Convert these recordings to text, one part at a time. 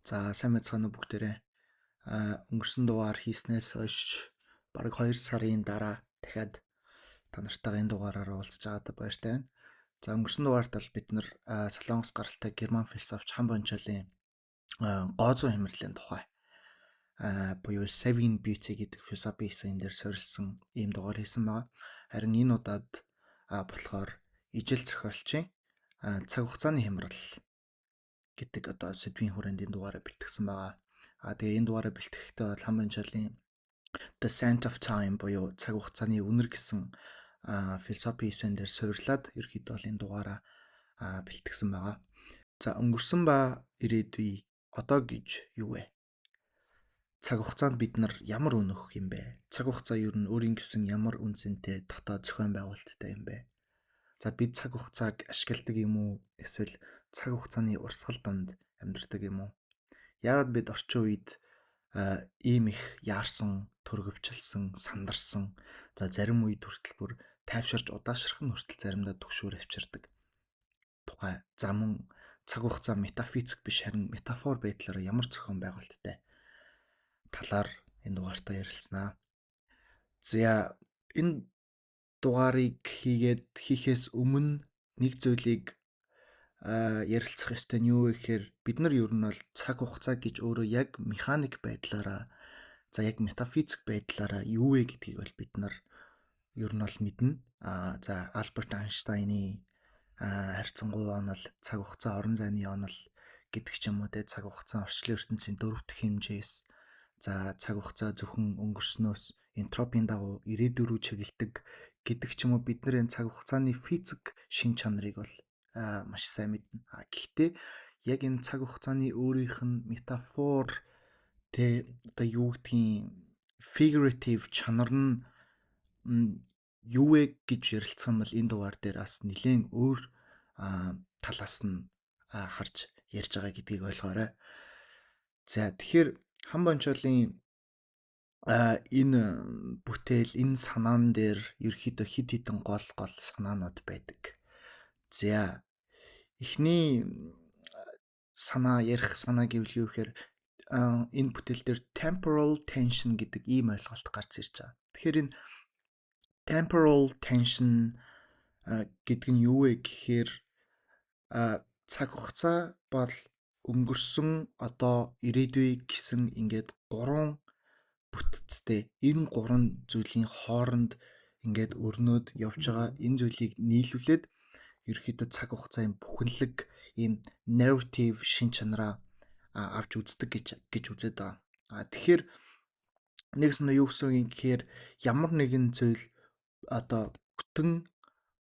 За, сайн байцгаана уу бүгдээрээ. Өнгөрсөн дугаар хийснээс хойш бараг 2 сарын дараа дахиад та нартайгаа энэ дугаараар уулзж байгаадаа баяртай байна. За, өнгөрсөн дугаарт бол бид нар Солонгос гаралтай герман философч Хан Бончолын гоо зүйн хямралын тухай буюу Saving Beauty гэдэг философи эссэн дээр суурилсан ийм дугаар хийсэн байгаа. Харин энэ удаад болохоор ижил зохиолчийн цаг хугацааны хямрал гэдэг одоо сэдвийн хүрээнд энэ дугаараа бэлтгэсэн байгаа. Тэгээ энэ дугаараа бэлтгэхдээ бол Хан Бончолын The Scent of Time буюу цаг хугацааны үнэр гэсэн философи эсэн дээр суурлаад ерөөхдөө бол энэ дугаараа бэлтгэсэн байгаа. За, өнгөрсөн ба ирээдүй, одоо гэж юу вэ? Цаг хугацаанд бид нар ямар үн өгөх юм бэ? Цаг хугацаа ер нь өөрийн гэсэн ямар үн цэнтэй дотоод зохион байгуулалттай юм бэ? За, бид цаг хугацааг ашигладаг юм уу? Эсвэл цаг хугацааны урсгал донд амьдардаг юм уу? Яагаад бид орчин үед ийм их яарсан, төргөвчлсөн, сандарсан, за зарим үед хүртэл бүр тайвширч удаашрах нь хүртэл заримдаа түгшүүр авчирдаг тухай. За, мөн цаг хугацаа метафизик биш, харин метафор байдлаар ямар зохион байгуулалттай талаар энэ дугаартаа ярилцсанаа. За, энэ дугаарыг хийгээд хийхээс өмнө нэг зүйлийг ярилцах ёстой нь юу вэ гэхээр бид нар ер нь бол цаг хугацаа гэж өөрөө яг механик байдлаараа, за яг метафизик байдлаараа юу вэ гэдгийг бол бид нар ер нь бол мэднэ. За, Альберт Эйнштейны харьцангуй онол, цаг хугацаа орон зайны онол гэдэг ч юм уу те, цаг хугацаа орчлон ертөнцийн дөрөв дэх хэмжээс, за цаг хугацаа зөвхөн өнгөрснөөс энтропийн дагуу ирээдүй рүү чиглэдэг гэдэг ч юм уу, бид нар энэ цаг хугацааны физик шин чанарыг бол маш сайн мэднэ. Гэхдээ яг энэ цаг хугацааны өөрийнх нь метафор те, одоо юу гэдгийг, figurative чанар нь юу вэ гэж ярилцах юм бол энэ дугаар дээр бас нэлээд өөр талаас нь харж ярьж байгаа гэдгийг ойлгоорой. За, тэгэхээр Хан Бончолын энэ бүтээл, энэ санаан дээр ерөөхдөө хэд хэдэн гол гол санаанууд байдаг. За, эхний санаа, ярих санаа гэвэл юу гэхээр энэ бүтээл дээр temporal tension гэдэг ийм ойлголт гарч ирж байгаа. Тэгэхээр энэ temporal tension гэдэг нь юу вэ гэхээр цаг хугацаа бол өнгөрсөн, одоо, ирээдүй гэсэн ингээд гурван бүтцтэй, энэ гурван зүйлийн хооронд ингээд өрнөөд явж байгаа энэ зүйлийг нийлүүлээд ерөөхдөө цаг хугацааны бүхэнлэг ийм narrative шин чанараа авч үздэг гэж үзээд байгаа. Тэгэхээр нэгс нь юу гэсэн үг юм гэхээр ямар нэгэн зүйл одоо бүтэн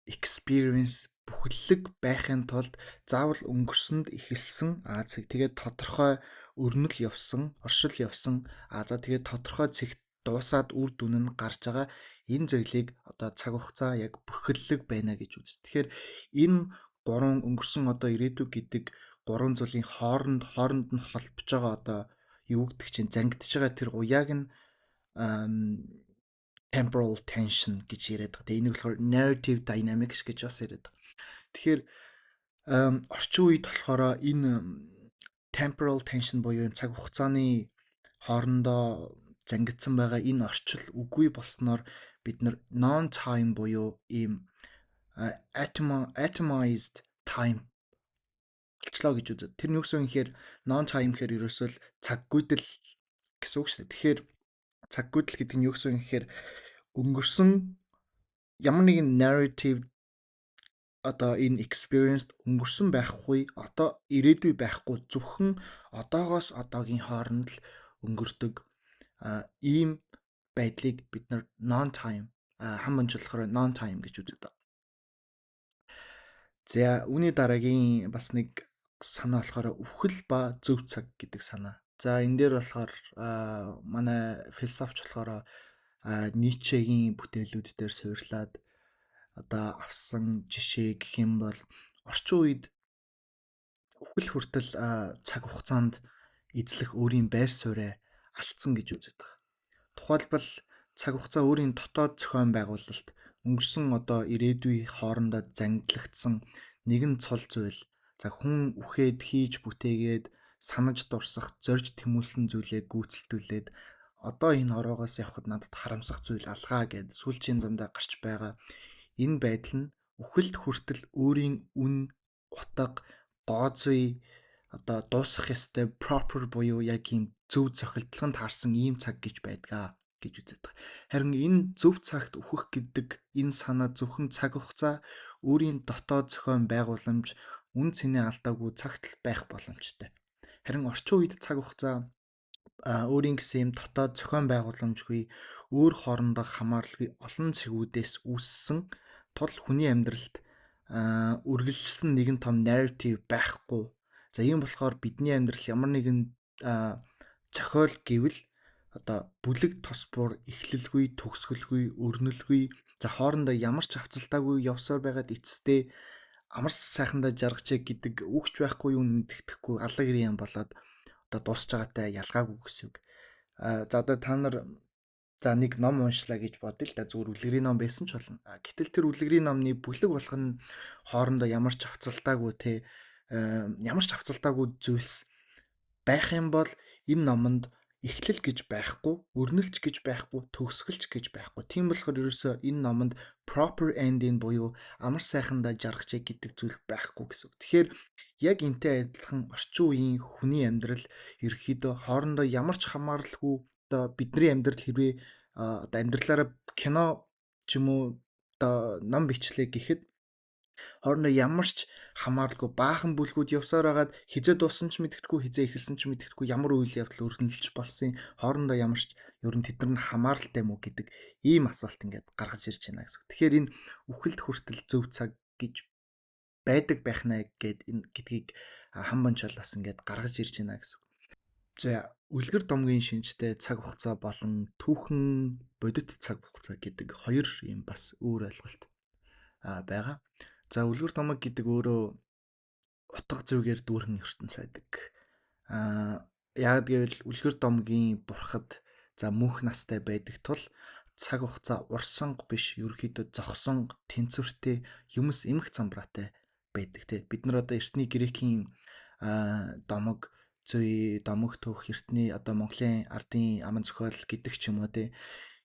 experience, бүхэллэг байхын тулд заавал өнгөрсөнд эхэлсэн, цэг тэгээд тодорхой өрнөл явсан, оршил явсан, за тэгээд тодорхой цэгт дуусаад үр дүн нь гарч байгаа энэ зүйлийг одоо цаг хугацаа яг бүхэллэг байна гэж үздэг. Тэгэхээр энэ гурван өнгөрсөн, одоо, ирээдүй гэдэг гурван зүйлийн хооронд нь холбож байгаа, одоо юу гэдэг чинь, зангидж байгаа тэр уяаг нь temporal tension гэж яриад байгаа. Тэгээ энийг болохоор narrative dynamics гэж бас яриад байгаа. Тэгэхээр орчин үед болохоор энэ temporal tension буюу энэ цаг хугацааны хоорондоо зангидсан байгаа энэ орчил үгүй болсноор бид нар non time буюу ийм atomized time болчлоо гэж үздэг. Тэр нь юу гэсэн юм гэхээр non time гэхээр ерөөсөө л цаггүйдэл гэсэн үг шүү дээ. Тэгэхээр цаггүйдэл гэдэг нь юу гэсэн юм гэхээр өнгөрсөн ямар нэгэн narrative, одоо энэ experience өнгөрсөн байхгүй, одоо, ирээдүй байхгүй, зөвхөн одоогоос одоогийн хооронд л өнгөрдөг ийм байдлыг бид нар non time, Хан Бонч болохоор non time гэж үздэг. За, үүний дараагийн бас нэг санаа болохоор үхэл ба зөв цаг гэдэг санаа. За, энэ дээр болохоор манай философч болохоор Ницшегийн бүтээлүүд дээр суурлаад одоо авсан жишээ гэх юм бол орчин үед үхэл хүртэл цаг хугацаанд эзлэх өөрийн байр сууриа алдсан гэж үздэг байгаа. Тухайлбал цаг хугацаа өөрийн дотоод зохион байгуулалт өнгөрсөн, одоо, ирээдүй хоорондоо зангилагдсан нэгэн цол зүйл. За, хүн үхээд хийж бүтээгээд санаж дурсах, зорж тэмүүлсэн зүйлээ гүйцэлдүүлээд одоо энэ ороогоос явхад надад харамсах зүйл алгаа гэд сүүлчийн замдаа гарч байгаа энэ байдал нь үхэлд хүртэл өөрийн үн, утга, гоо зүй одоо дуусах ёстой proper буюу яг ийм зөв зохилдлогонд таарсан ийм цаг гэж байдгаа гэж үздэг. Харин энэ зөв цагт үхэх гэдэг энэ санаа зөвхөн цаг хугацаа, өөрийн дотоод зохион байгууламж, үн цэнэ алдаагүй цагт л байх боломжтой. Харин орчин үед цаг хугацаа өөрийн гэсэн юм дотоод зохион байгууламжгүй, өөр хоорондоо хамааралгүй олон цэгүүдээс үүссэн тул хүний амьдралд үргэлжилсэн нэгэн том narrative байхгүй. За ийм болохоор бидний амьдрал ямар нэгэн зохиол гэвэл одоо бүлэг тос бур эхлэлгүй, төгсгөлгүй, өрнөлгүй, за хоорондоо ямар ч авцалтаагүй явсаар байгаад эцэстээ амар сайхандаа жаргажээ гэдэг үгч байхгүй, юу нэгтгэхгүй алга гэрийн юм болоод одоо дуусч байгаатай ялгаагүй гэсэн үг. За одоо та нар за нэг ном уншлаа гэж бодъё л да, зүгээр үлгэрийн ном байсан ч болно. Гэтэл тэр үлгэрийн номны бүлэг болгоно хоорондоо ямар ч авцалтаагүй те, ямар ч авцалтаагүй зүйлс байх юм бол энэ номонд эхлэл гэж байхгүй, өрнөлч гэж байхгүй, төгсгөлч гэж байхгүй. Тийм болохоор ерөөсөө энэ номонд proper ending буюу амар сайхандаа жаргажээ гэдэг зүйл байхгүй гэсэн үг. Тэгэхээр яг энтэй адилхан орчин үеийн хүний амьдрал ерөөхдөө хоорондоо ямар ч хамааралгүй одоо бидний амьдрал хэрвээ одоо амьдралаараа кино ч юм уу одоо ном бичлээ гэхэд хоорондоо ямар ч хамааралгүй баахан бүлгүүд явсаар хагаад хизээ дууссан ч мэддэхгүй, хизээ эхэлсэн ч мэддэхгүй, ямар үйл явдал өрнөлж болсон, хоорондоо ямар ч ер нь тэд нар нь хамааралтай юм уу гэдэг ийм асуулт ингээд гаргаж ирж байна гэсэн. Тэгэхээр энэ үхэлд хүртэл зөв цаг гэж байдаг байх нэ гэд энэ гэдгийг хан бончол бас ингээд гаргаж ирж байна гэсэн. За үлгэр домгийн шинжтэй цаг хугацаа болон түүхэн бодит цаг хугацаа гэдэг хоёр юм бас өөр ойлголт байгаа. За үлгэр домог гэдэг өөрөө утга зүгээр дүүрхэн ертөнц байдаг. Яг гэвэл үлгэр домгийн бурхад за мөнх настай байдаг тул цаг хугацаа урсанг биш, ерөнхийдөө зогсон, тэнцвэртэй, юмс эмх замбраатай байдаг те. Бид нар одоо эртний грекийн домог зүй, домог түүх, эртний одоо Монголын ардын аман зохиол гэдэг ч юм уу те.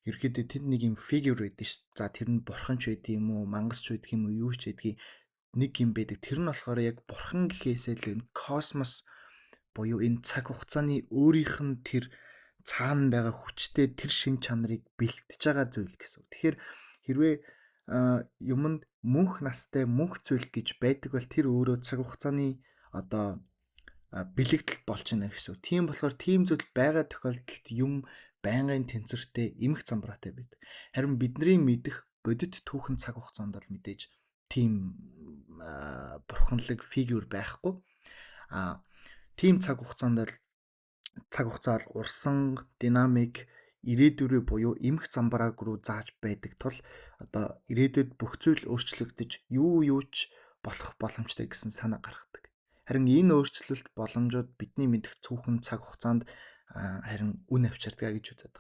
Ерөнхийдөө тэнд нэг юм фигюр байдаг ш. За тэр нь бурхан ч байдаг юм уу, мангас ч байдаг юм уу, юу ч байдгийг нэг юм байдаг. Тэр нь болохоор яг бурхан гэхээсээ л энэ космос буюу энэ цаг хугацааны өөрийнх нь тэр цаана байгаа хүчтэй тэр шин чанарыг бэлтгэж байгаа зүйл гэсэн. Тэгэхээр хэрвээ юмд мөнх настай мөнх зүйл гэж байдаг бол тэр өөрөө цаг хугацааны одоо бэлэгдэл болж байна гэсэн. Тийм болохоор тийм зүйл байгаа тохиолдолд юм байнгын тэнцвэртэй, эмх замбраатай байдаг. Харин бидний мэдэх бодит түүхэн цаг хугацаанд бол мэдээж тийм бурханлаг фигюр байхгүй. Тийм цаг хугацаанд бол цаг хугацаа урсан, динамик, ирээдүйрээ буюу эмх замбрааг руу зааж байдаг тул одоо ирээдүйд бүх зүйл өөрчлөгдөж юу юу ч болох боломжтой гэсэн санаа гаргадаг. Харин энэ өөрчлөлт боломжууд бидний мэдэх цөөхөн цаг хугацаанд харин үн авчирдаг гэж үздэг.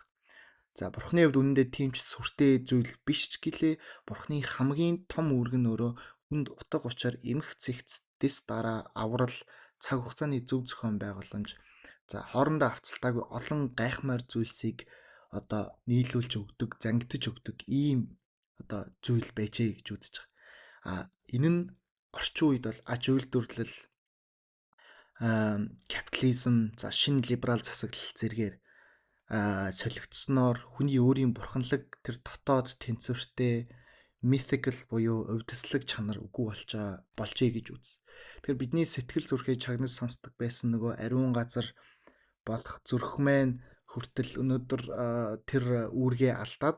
За бурхны хувьд үнэндээ тийм ч сүртэй зүйл биш ч гэлээ, бурхны хамгийн том үүрэг нь өөрөө хүнд утга учир эмх цэгцдэс дараа аврал, цаг хугацааны зөв зохион байгууламж, за хоорондоо авцалтаагүй олон гайхмаар зүйлсийг одоо нийлүүлж өгдөг, зангидаж өгдөг ийм одоо зүйл байжээ гэж үзэж байгаа. Энэ нь орчин үед бол аж үйлдвэрлэл, капитализм, за шинэ либерал засаглал зэрэгээр солигдсноор хүний өөрийн бурханлаг тэр дотоод тэнцвэртэй mythical буюу увдислаг чанар үгүй болжээ гэж үз. Тэгэхээр бидний сэтгэл зүрхээ чагнаж сонсдог байсан нөгөө ариун газар болох зүрх маань хүртэл өнөөдөр тэр үүргээ алдаад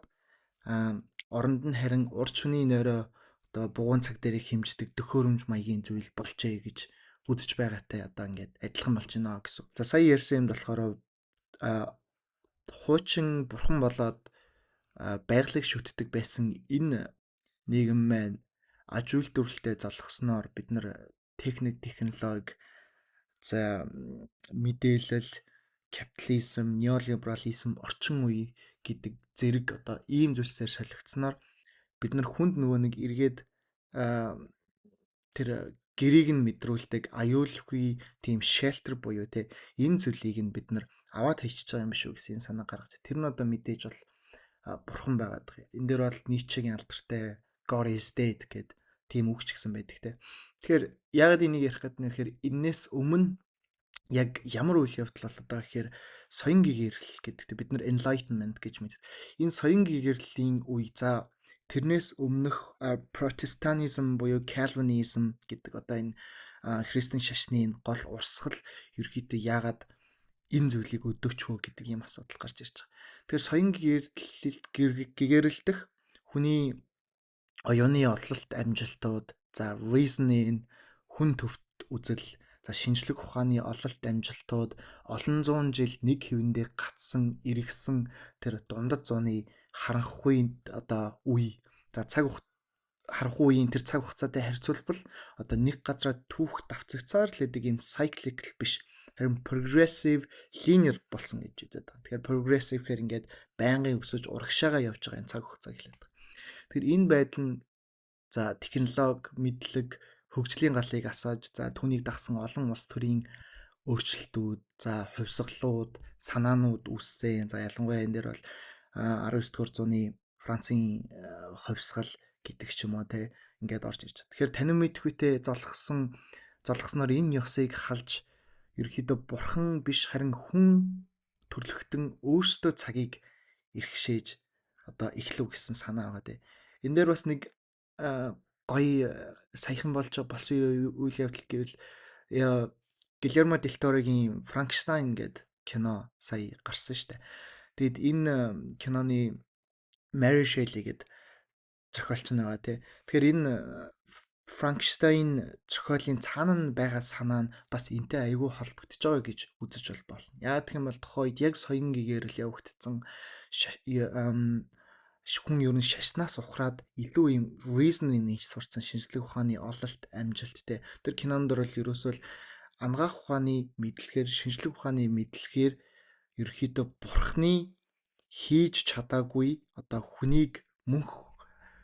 оронд нь харин урд шөнийн нойроо одоо бугуун цаг дээрээ хэмждэг төхөөрөмж маягийн зүйл болжээ гэж үзэж байгаатай одоо ингээд адилхан болж байна гэсэн. За сая ярьсан юмд болохоор хуучин бурхан болоод байгалыг шүтдэг байсан энэ нийгэм маань аж үйлдвэрлэлтэд золгосноор бид нар техник, технологи, за мэдээлэл, капитализм, неолиберализм, орчин үе гэдэг зэрэг одоо ийм зүйлсээр солигдсноор бид нар хүнд нөгөө нэг эргээд тэр гэрийг нь мэдрүүлдэг аюулгүй тийм shelter буюу те энэ зүйлийг нь бид нар аваад хийчихэж байгаа юм биш үү гэсэн санаа гаргаж. Тэр нь одоо мэдээж бол бурхан байгаад байгаа. Энэ дээр бол Ницшегийн алдартай God is dead гэдэг тийм үг ч гэсэн байдаг те. Тэгэхээр яагаад энийг ярих гэдэг нь гэхээр энээс өмнө яг ямар үйл явдал болоод байгаа гэхээр соён гэгэрэл гэдэгт бид нар enlightenment гэж мэддэг. Энэ соён гэгэрлийн үе, за тэрнээс өмнөх протестанизм буюу Calvinism гэдэг одоо энэ христийн шашны гол урсгал ерөөхдөө яагаад энэ зүйлийг өдөөч вэ гэдэг ийм асуудал гарч ирж байгаа. Тэгэхээр соён гэгэрэлдэх хүний оюуны ололт амжилтууд, за reasoning, хүн төвт үзэл, за шинжлэх ухааны ололт амжилтууд олон зуун жил нэг хэвэндээ гацсан, эргэсэн тэр дундад зууны харанхуй одоо үе, за цаг харанхуй үеийн тэр цаг хугацаатай харьцуулбал одоо нэг газараа түүх давцагцаар л гэдэг юм cyclical биш, харин progressive linear болсон гэж үзээд байгаа. Тэгэхээр progressive гэхээр ингээд байнгын өсөж урагшаага явж байгаа энэ цаг хугацаа хэлээд байгаа. Тэгэхээр энэ байдал нь за технологи, мэдлэг, хөгжлийн галыг асааж, за түүнийг дагсан олон улс төрийн өөрчлөлтүүд, за хувьсгалууд, санаанууд үүссэн. За ялангуяа энэ дээр бол 19 дугаар зууны Францын хувьсгал гэдэг ч юм уу те ингээд орж ирж байгаа. Тэгэхээр танин мэдэхүйтэй золгосноор энэ ёсыг халж ерөнхийдөө бурхан биш харин хүн төрлөختөн өөрсдөө цагийг эрхшээж одоо эхлэв гэсэн санаа байгаа те. Энэ дээр бас нэг гоё саяхан болж болсон үйл явдал гэвэл Гильермо Дель Торогийн Франкенштайн гэдэг кино сая гарсан шүү дээ. Тэгэд энэ киноны Mary Shelley гэдэг зохиолч нь байгаа тий. Тэгэхээр энэ Франкенштайн зохиолын цаана нь байгаа санаа нь бас энтэй айгүй холбогдож байгаа гэж үзэж бол болно. Яг гэх юм бол тухайн үед яг соён гэгэрэл явагдсан, хүн ер нь шашнаас ухраад илүү юм reasoning хийж сурцсан, шинжлэх ухааны ололт амжилттай. Тэр кинонд бол ерөөсөө л анагаах ухааны мэдлэгээр, шинжлэх ухааны мэдлэгээр ерөөхдөө бурхны хийж чадаагүй одоо хүнийг мөнх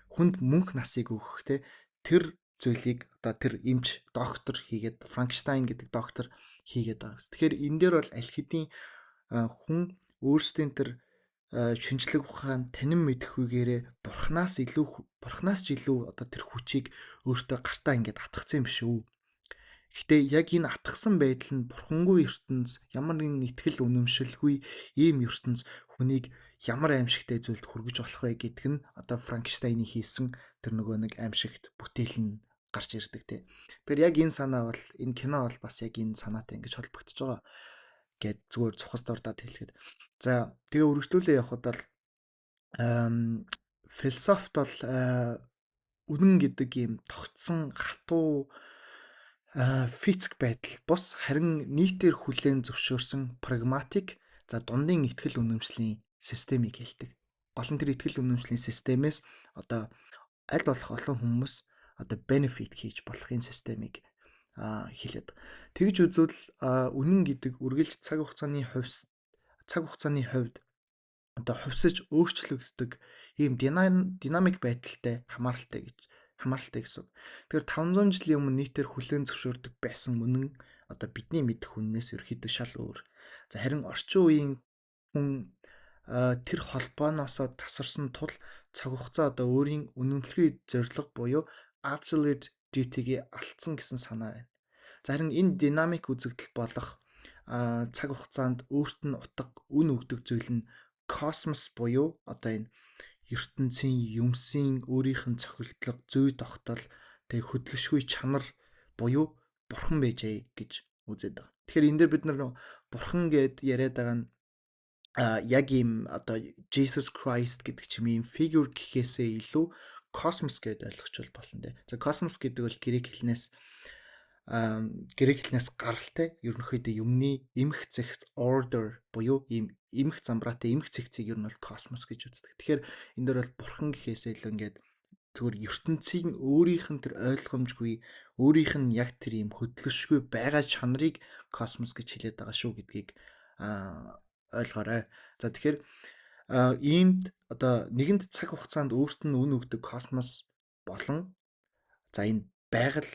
хүнд мөнх насыг өгөх те тэр зүйлийг одоо тэр эмч доктор хийгээд, Франкенштайн гэдэг доктор хийгээд байгаа гэсэн. Тэгэхээр энэ дээр бол аль хэдийн хүн өөрсдийн тэр шинжлэх ухаан танин мэдэхүйгээрээ бурхнаас илүү, бурхнаас ч илүү одоо тэр хүчийг өөртөө гартаа ингээд атгацсан юм шүү. Гэхдээ яг энэ атгасан байдал нь бурхангүй ертөнц, ямар нэгэн итгэл үнэмшилгүй ийм ертөнц хүнийг ямар аимшигтай зүйлд хүргэж болох вэ гэдг нь одоо Франкенштайны хийсэн тэр нөгөө нэг аимшигт бүтээл нь гарч ирдэг те. Тэгэхээр яг энэ санаа бол, энэ кино бол бас яг энэ санаатай ингэж холбогдож байгаа гэд зүгээр цухас дурдаад хэлэхэд. За тэгээ үргэлжлүүлээ явхад бол философт бол үнэн гэдэг ийм тогтсон хатуу физик байдал бус, харин нийтээр хүлээн зөвшөөрсөн прагматик, за дундын итгэл үнэмшлийн системийг хэлдэг. Гол нь тэр итгэл үнэмшлийн системээс одоо аль болох олон хүмүүс одоо benefit хийж болохын системийг хэлээд. Тэгж үзвэл үнэн гэдэг үргэлж цаг хугацааны хувьд одоо хувьсаж өөрчлөгддөг ийм динамик байдалтай хамааралтай гэсэн. Тэгэхээр 500 жилийн өмнө нийтээр хүлээн зөвшөөрдөг байсан үнэн одоо бидний мэдэх үннээс ерөөхдөө шал өөр. За харин орчин үеийн хүн тэр холбооноосоо тасарсан тул цаг хугацаа одоо өөрийн үнэмлэхүй зорилго буюу absolute duty-г алдсан гэсэн санаа байна. За харин энэ динамик үзэгдэл болох цаг хугацаанд өөрт нь утга үн өгдөг зүйл нь космос буюу одоо энэ ертөнцийн юмсын өөрийнх нь цохилдлого, зүй тогтол, тэг хөдлөшгүй чанар буюу бурхан байжээ гэж үзээд байгаа. Тэгэхээр энэ дээр бид нар бурхан гэд яриад байгаа нь яг ийм одоо Jesus Christ гэдэг чим ийм figure гэхээсээ илүү космос гэдээ ойлгочихвол болно те. За космос гэдэг бол грек хэлнээс гаралтай, ерөнхийдөө юмны эмх цэгц order буюу ийм эмх замбраатай эмх цэгцийг ер нь бол космос гэж үздэг. Тэгэхээр энэ дээр бол бурхан гэхээсээ илүү ингээд зүгээр ертөнцийн өөрийнх нь тэр ойлгомжгүй, өөрийнх нь яг тэр ийм хөдлөшгүй байгаа чанарыг космос гэж хэлээд байгаа шүү гэдгийг ойлгоорой. За тэгэхээр иймд одоо нэгэнд цаг хугацаанд өөрт нь үн өгдөг космос болон за энэ байгаль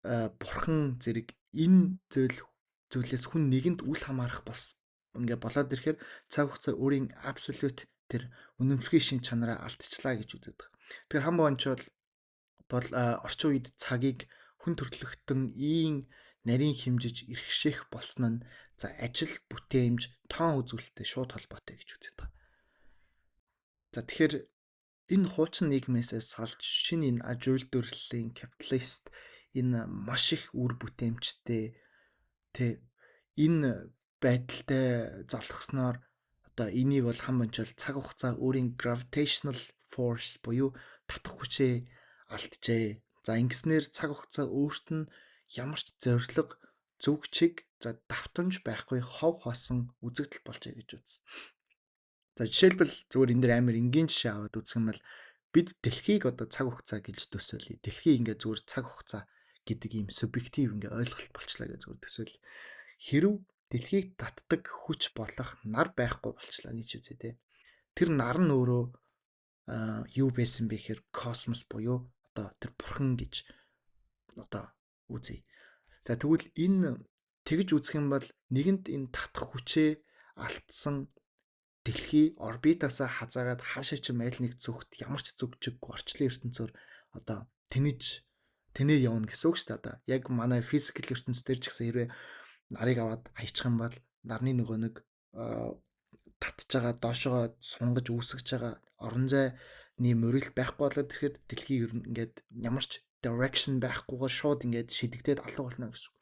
Бурхан зэрэг энэ зүйлээс хүн нэгэнд үл хамаарах болсон ингээ болоод ирэхээр цаг хугацаа өөрийн absolute тэр үнэмлэхий шин чанараа алдчихлаа гэж үздэг. Тэгэхээр хам бонч бол орчин үед цагийг хүн төрөлхтөн ийн нарийн хэмжиж эрхшээх болсон нь за ажил бүтээмж тоон үзүүлэлттэй шууд холбоотой гэж үздэг байгаа. За, тэгэхээр энэ хуучин нийгмээсээ салж шинэ энэ аж үйлдвэрлэлийн капиталист энэ маш их үр бүтээмжтэй тэ энэ байдалтай золгосноор одоо энийг бол хам ончол цаг хугацаа өөрийн gravitational force буюу татах хүчээ алджээ. За, ингэснээр цаг хугацаа өөрт нь ямар ч зорилго, зөв чиг, за давтамж байхгүй хов хоосон үзэгдэл болжээ гэж үзсэн. За, жишээлбэл зүгээр энэ дэр амар энгийн жишээ аваад үзэх юм бол бид дэлхийг одоо цаг хугацаа гэж төсөөлье. Дэлхий ингээд зүгээр цаг хугацаа гэдэг ийм субъектив ингээ ойлголт болчлаа гэж зүгээр төсөөл. Хэрв дэлхийг татдаг хүч болох нар байхгүй болчлаа гэж үзье те. Тэр нар нь өөрөө юу байсан бэ гэхээр космос буюу одоо тэр бурхан гэж одоо үзье. За, тэгвэл энэ тэгж үзэх юм бол нэгэнт энэ татах хүчээ алдсан дэлхий орбитаасаа хазаагаад хаашаа ч майл нэг зүгт ямар ч зүг чиггүй орчлон ертөнцөөр одоо тэнэж тэнээ явна гэсэн үг шүү дээ. Одоо яг манай physical ертөнц дээр ч гэсэн хэрвээ нарыг аваад хаячих юм бол нарны нөгөө нэг татж байгаа, доошогоо сунгаж үүсгэж байгаа орон зайны морил байхгүй болоод ирэхэд дэлхий ер нь ингээд ямар ч direction байхгүйгээр шууд ингээд шидэгдээд алга болно гэсэн.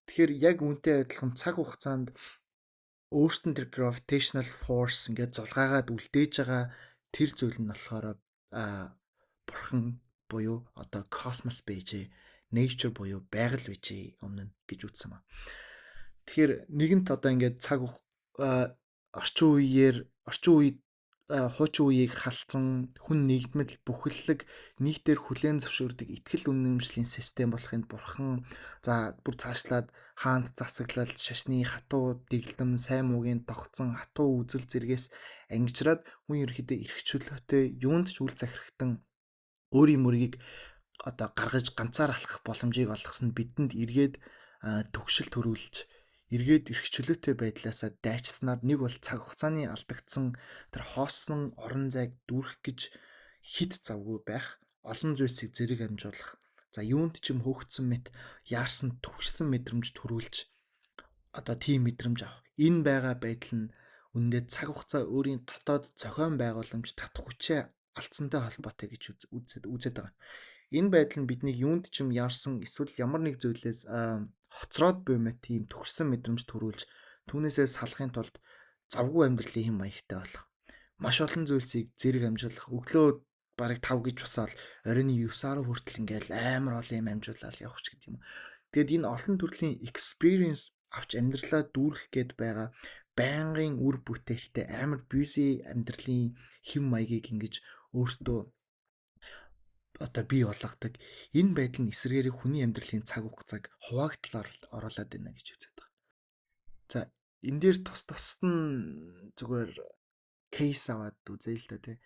Тэгэхээр яг үүнтэй адилхан цаг хугацаанд өөрт нь тэр gravitational force ингээд зулгаагаад үлдээж байгаа тэр зүйл нь болохоор бурхан буюу одоо космос байжээ, nature буюу байгаль байжээ өмнө гэж үзсэн ба. Тэгэхээр нэгэнт одоо ингээд цаг орчин үеэр орчин үед хуучин үеийг халдсан хүн нэгдмэл бүхэллэг нийтээр хүлээн зөвшөөрдөг итгэл үнэмшлийн систем болохын бурхан, за бүр цаашлаад хаант засаглал, шашны хатуу дэглэм, сайн муугийн тогтсон хатуу үзэл зэргээс ангижраад хүн ерөнхийдөө эрх чөлөөтэй, юунд ч үл захирагдан өөрийн мөргийг одоо гаргаж ганцаар алхах боломжийг олгосон бидэнд эргээд төгшил төрүүлж, эргээд эрх чөлөөтэй байдлаасаа дайчснаар нэг бол цаг хугацааны алдагдсан тэр хоосон орон зайг дүүрэх гэж хит завгүй байх, олон зүйлсийг зэрэг амжуулах, за юунд ч юм хөөгдсөн мэт яарсан төгшсөн мэдрэмж төрүүлж одоо тийм мэдрэмж авах. Энэ байгаа байдал нь үнэндээ цаг хугацаа өөрийн дотоод зохион байгууламж татах хүчээ алдсантай холбоотой гэж үзээд үзээд байгаа. Энэ байдал нь биднийг юунд ч юм яарсан эсвэл ямар нэг зүйлээс хоцроод буй мэт тийм төгссөн мэдрэмж төрүүлж түүнээсээ салахын тулд завгүй амьдралын хэм маягтай болох. Маш олон зүйлсийг зэрэг амжуулах. Өглөө бараг 5 гэж босоод оройн 9-аар хүртэл ингээл амар олон юм амжуулаад явах ч гэдэг юм. Тэгэд энэ олон төрлийн experience авч амьдралаа дүүргэх гээд байгаа байнгын үр бүтээлтэй амар busy амьдралын хэм маягийг ингэж өөртөө одоо бий болгодог. Энэ байдал нь эсрэгээрээ хүний амьдралын цаг хугацааг хуваагдлаар оруулаад байна гэж үзээд байгаа. За, энэ дээр тус тусад нь зүгээр case аваад үзье л да тий.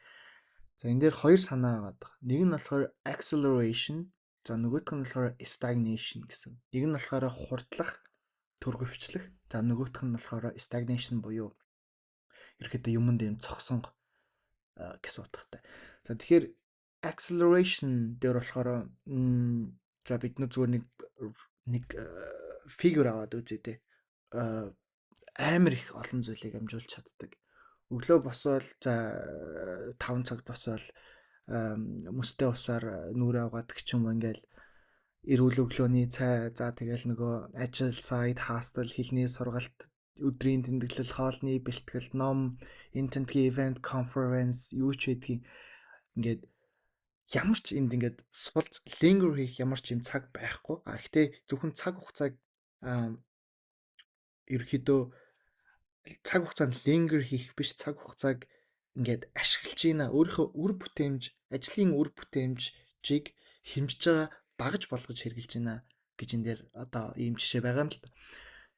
За, энэ дээр хоёр санаа аваад байгаа. Нэг нь болохоор acceleration, за нөгөөх нь болохоор stagnation гэсэн. Нэг нь болохоор хурдлах, төргөвчлөх. За, нөгөөх нь болохоор stagnation буюу ерөөхдөө юмд юм цогсонго гэсэн утгатай. За, тэгэхээр acceleration дээр болохоор за бид нар зүгээр нэг figure аваад үзье те. Амар их олон зүйлийг амжуулж чаддаг. Өглөө босвол за 5 цагт босвол мөстэй усаар нүрээ угаадаг ч юм уу, ингээл эрүүл өглөөний цай, за тэгэл нөгөө ажил, side hustle, хэлний сургалт, өдрийн тэмдэглэл, хоолны бэлтгэл, ном, энэ тентгийн event, conference юу ч байдгийг ингээд ямар ч энд ингээд сулц linger хийх ямар ч юм цаг байхгүй. А гэхдээ зөвхөн цаг хугацааг ерөөхдөө цаг хугацаанд linger хийх биш, цаг хугацааг ингээд ашиглаж байна. Өөрийнхөө үр бүтээмж, ажлын үр бүтээмжийг хэмжиж байгаа багаж болгож хэрэгжилж байна гэж энэ дээр одоо ийм жишээ байгаа юм л та.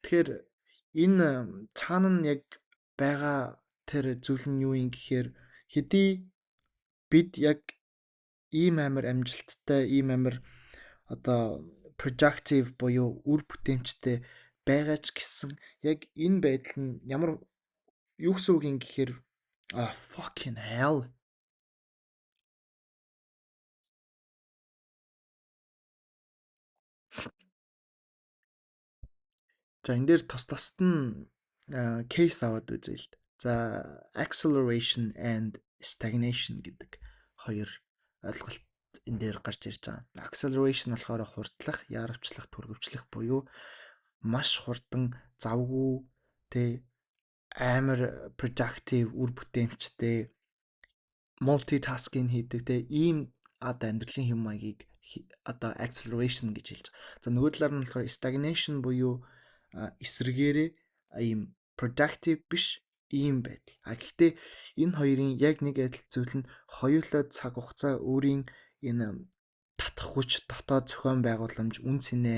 Тэгэхээр энэ цаана нь яг байгаа тэр зүйл нь юу юм гэхээр хэдий бид яг ийм амар амжилттай, ийм амар одоо productive буюу үр бүтээмжтэй байгаа ч гэсэн яг энэ байдал нь ямар юу гэсэн үг юм гэхээр fucking hell. За, энэ дээр тус тусад нь case аваад үзье л. За, acceleration and stagnation гэдэг хоёр ойлголт энэ дээр гарч ирж байгаа. Acceleration болохоор хурдлах, яаравчлах, түргэвчлэх буюу маш хурдан, завгүй, тэ, амар productive, үр бүтээмжтэй, multitasking хийдэг, тэ, ийм одоо амьдралын хэм маягийг одоо acceleration гэж хэлж байгаа. За, нөгөө талаар нь болохоор stagnation буюу эсрэгээрээ ийм productive биш ийм байдал. А гэхдээ энэ хоёрын яг нэг адил зүйл нь хоёулаа цаг хугацаа өөрийн энэ татах хүч, дотоод зохион байгууламж, үнэ цэнэ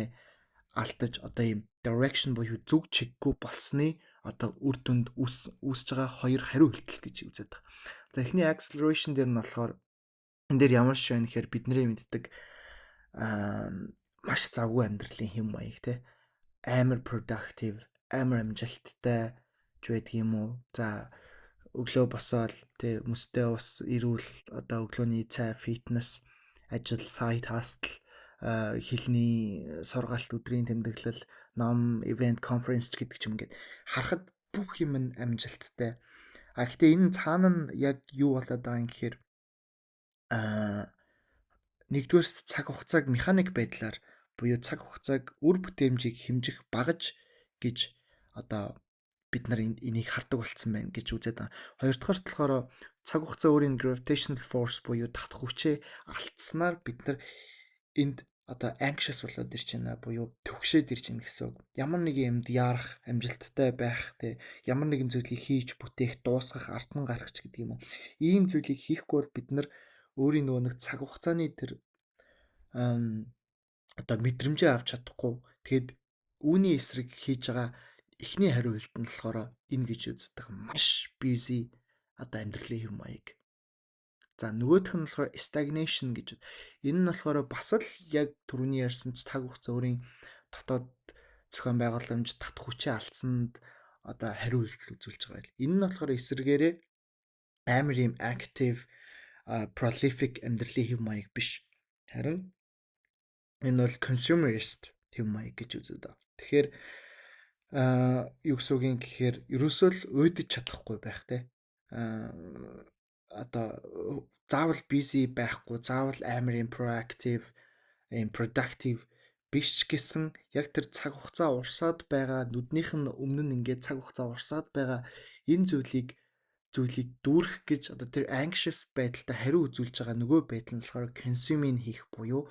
алдаж, одоо ийм direction буюу зүг чиггүй болсны одоо үр дүнд үүсэж байгаа хоёр хариу үйлдэл гэж үзээд байгаа. За, эхний acceleration дээр нь болохоор энэ дээр ямар жишээ байна гэхээр бидний мэддэг маш завгүй амьдралын хэм маяг, те, амар productive, амар амжилттай ч байдаг юм уу. За, өглөө босоод, тэ, мөстэй ус, эрүүл одоо өглөөний цай, фитнес, ажил, side hustle, хэлний сургалт, өдрийн тэмдэглэл, ном, event, conference гэдэг ч юм, ингээд харахад бүх юм нь амжилттай. А гэхдээ энэ цаана нь яг юу болоод байгаа юм гэхээр нэгдүгээр цаг хугацааг механик байдлаар буюу цаг хугацааг үр бүтээмжийг хэмжих багаж гэж одоо бид нар энийг хардаг болсон байна гэж үзээд байгаа. Хоёрдугаар болохоор цаг хугацаа өөрийн gravitational force буюу татах хүчээ алдсанаар бид нар энд одоо anxious болоод ирж байна буюу түгшээд ирж байна гэсэн үг. Ямар нэгэн юмд яарах, амжилттай байх, те, ямар нэгэн зүйлийг хийж бүтээх, дуусгах, ард нь гарах ч гэдэг юм уу. Ийм зүйлийг хийхгүй бол бид нар өөрийн нөгөө нэг цаг хугацааны тэр одоо мэдрэмжээ авч чадахгүй. Тэгэд үүний эсрэг хийж байгаа эхний хариу үйлдэл нь болохоор энэ гэж үздэг. Маш busy одоо амьдралын хэв маяг. За, нөгөөх нь болохоор stagnation гэж. Энэ нь болохоор бас л яг түрүүний ярьсан цаг хугацаа өөрийн дотоод зохион байгууламж, татах хүчээ алдсанд одоо хариу үйлдэл үзүүлж байгаа юм. Энэ нь болохоор эсрэгээрээ амар юм active, prolific амьдралын хэв маяг биш. Харин энэ бол consumerist хэв маяг гэж үздэг. Тэгэхээр юу гэсэн үг юм гэхээр ерөөсөө л уйдаж чадахгүй байх, те. Одоо заавал busy байхгүй, заавал амар юм proactive, юм productive биш ч гэсэн яг тэр цаг хугацаа урсаад байгаа, нүднийх нь өмнө нь ингээд цаг хугацаа урсаад байгаа энэ зүйлийг дүүрэх гэж одоо тэр anxious байдалтай хариу үзүүлж байгаа нөгөө байдал нь болохоор consuming хийх буюу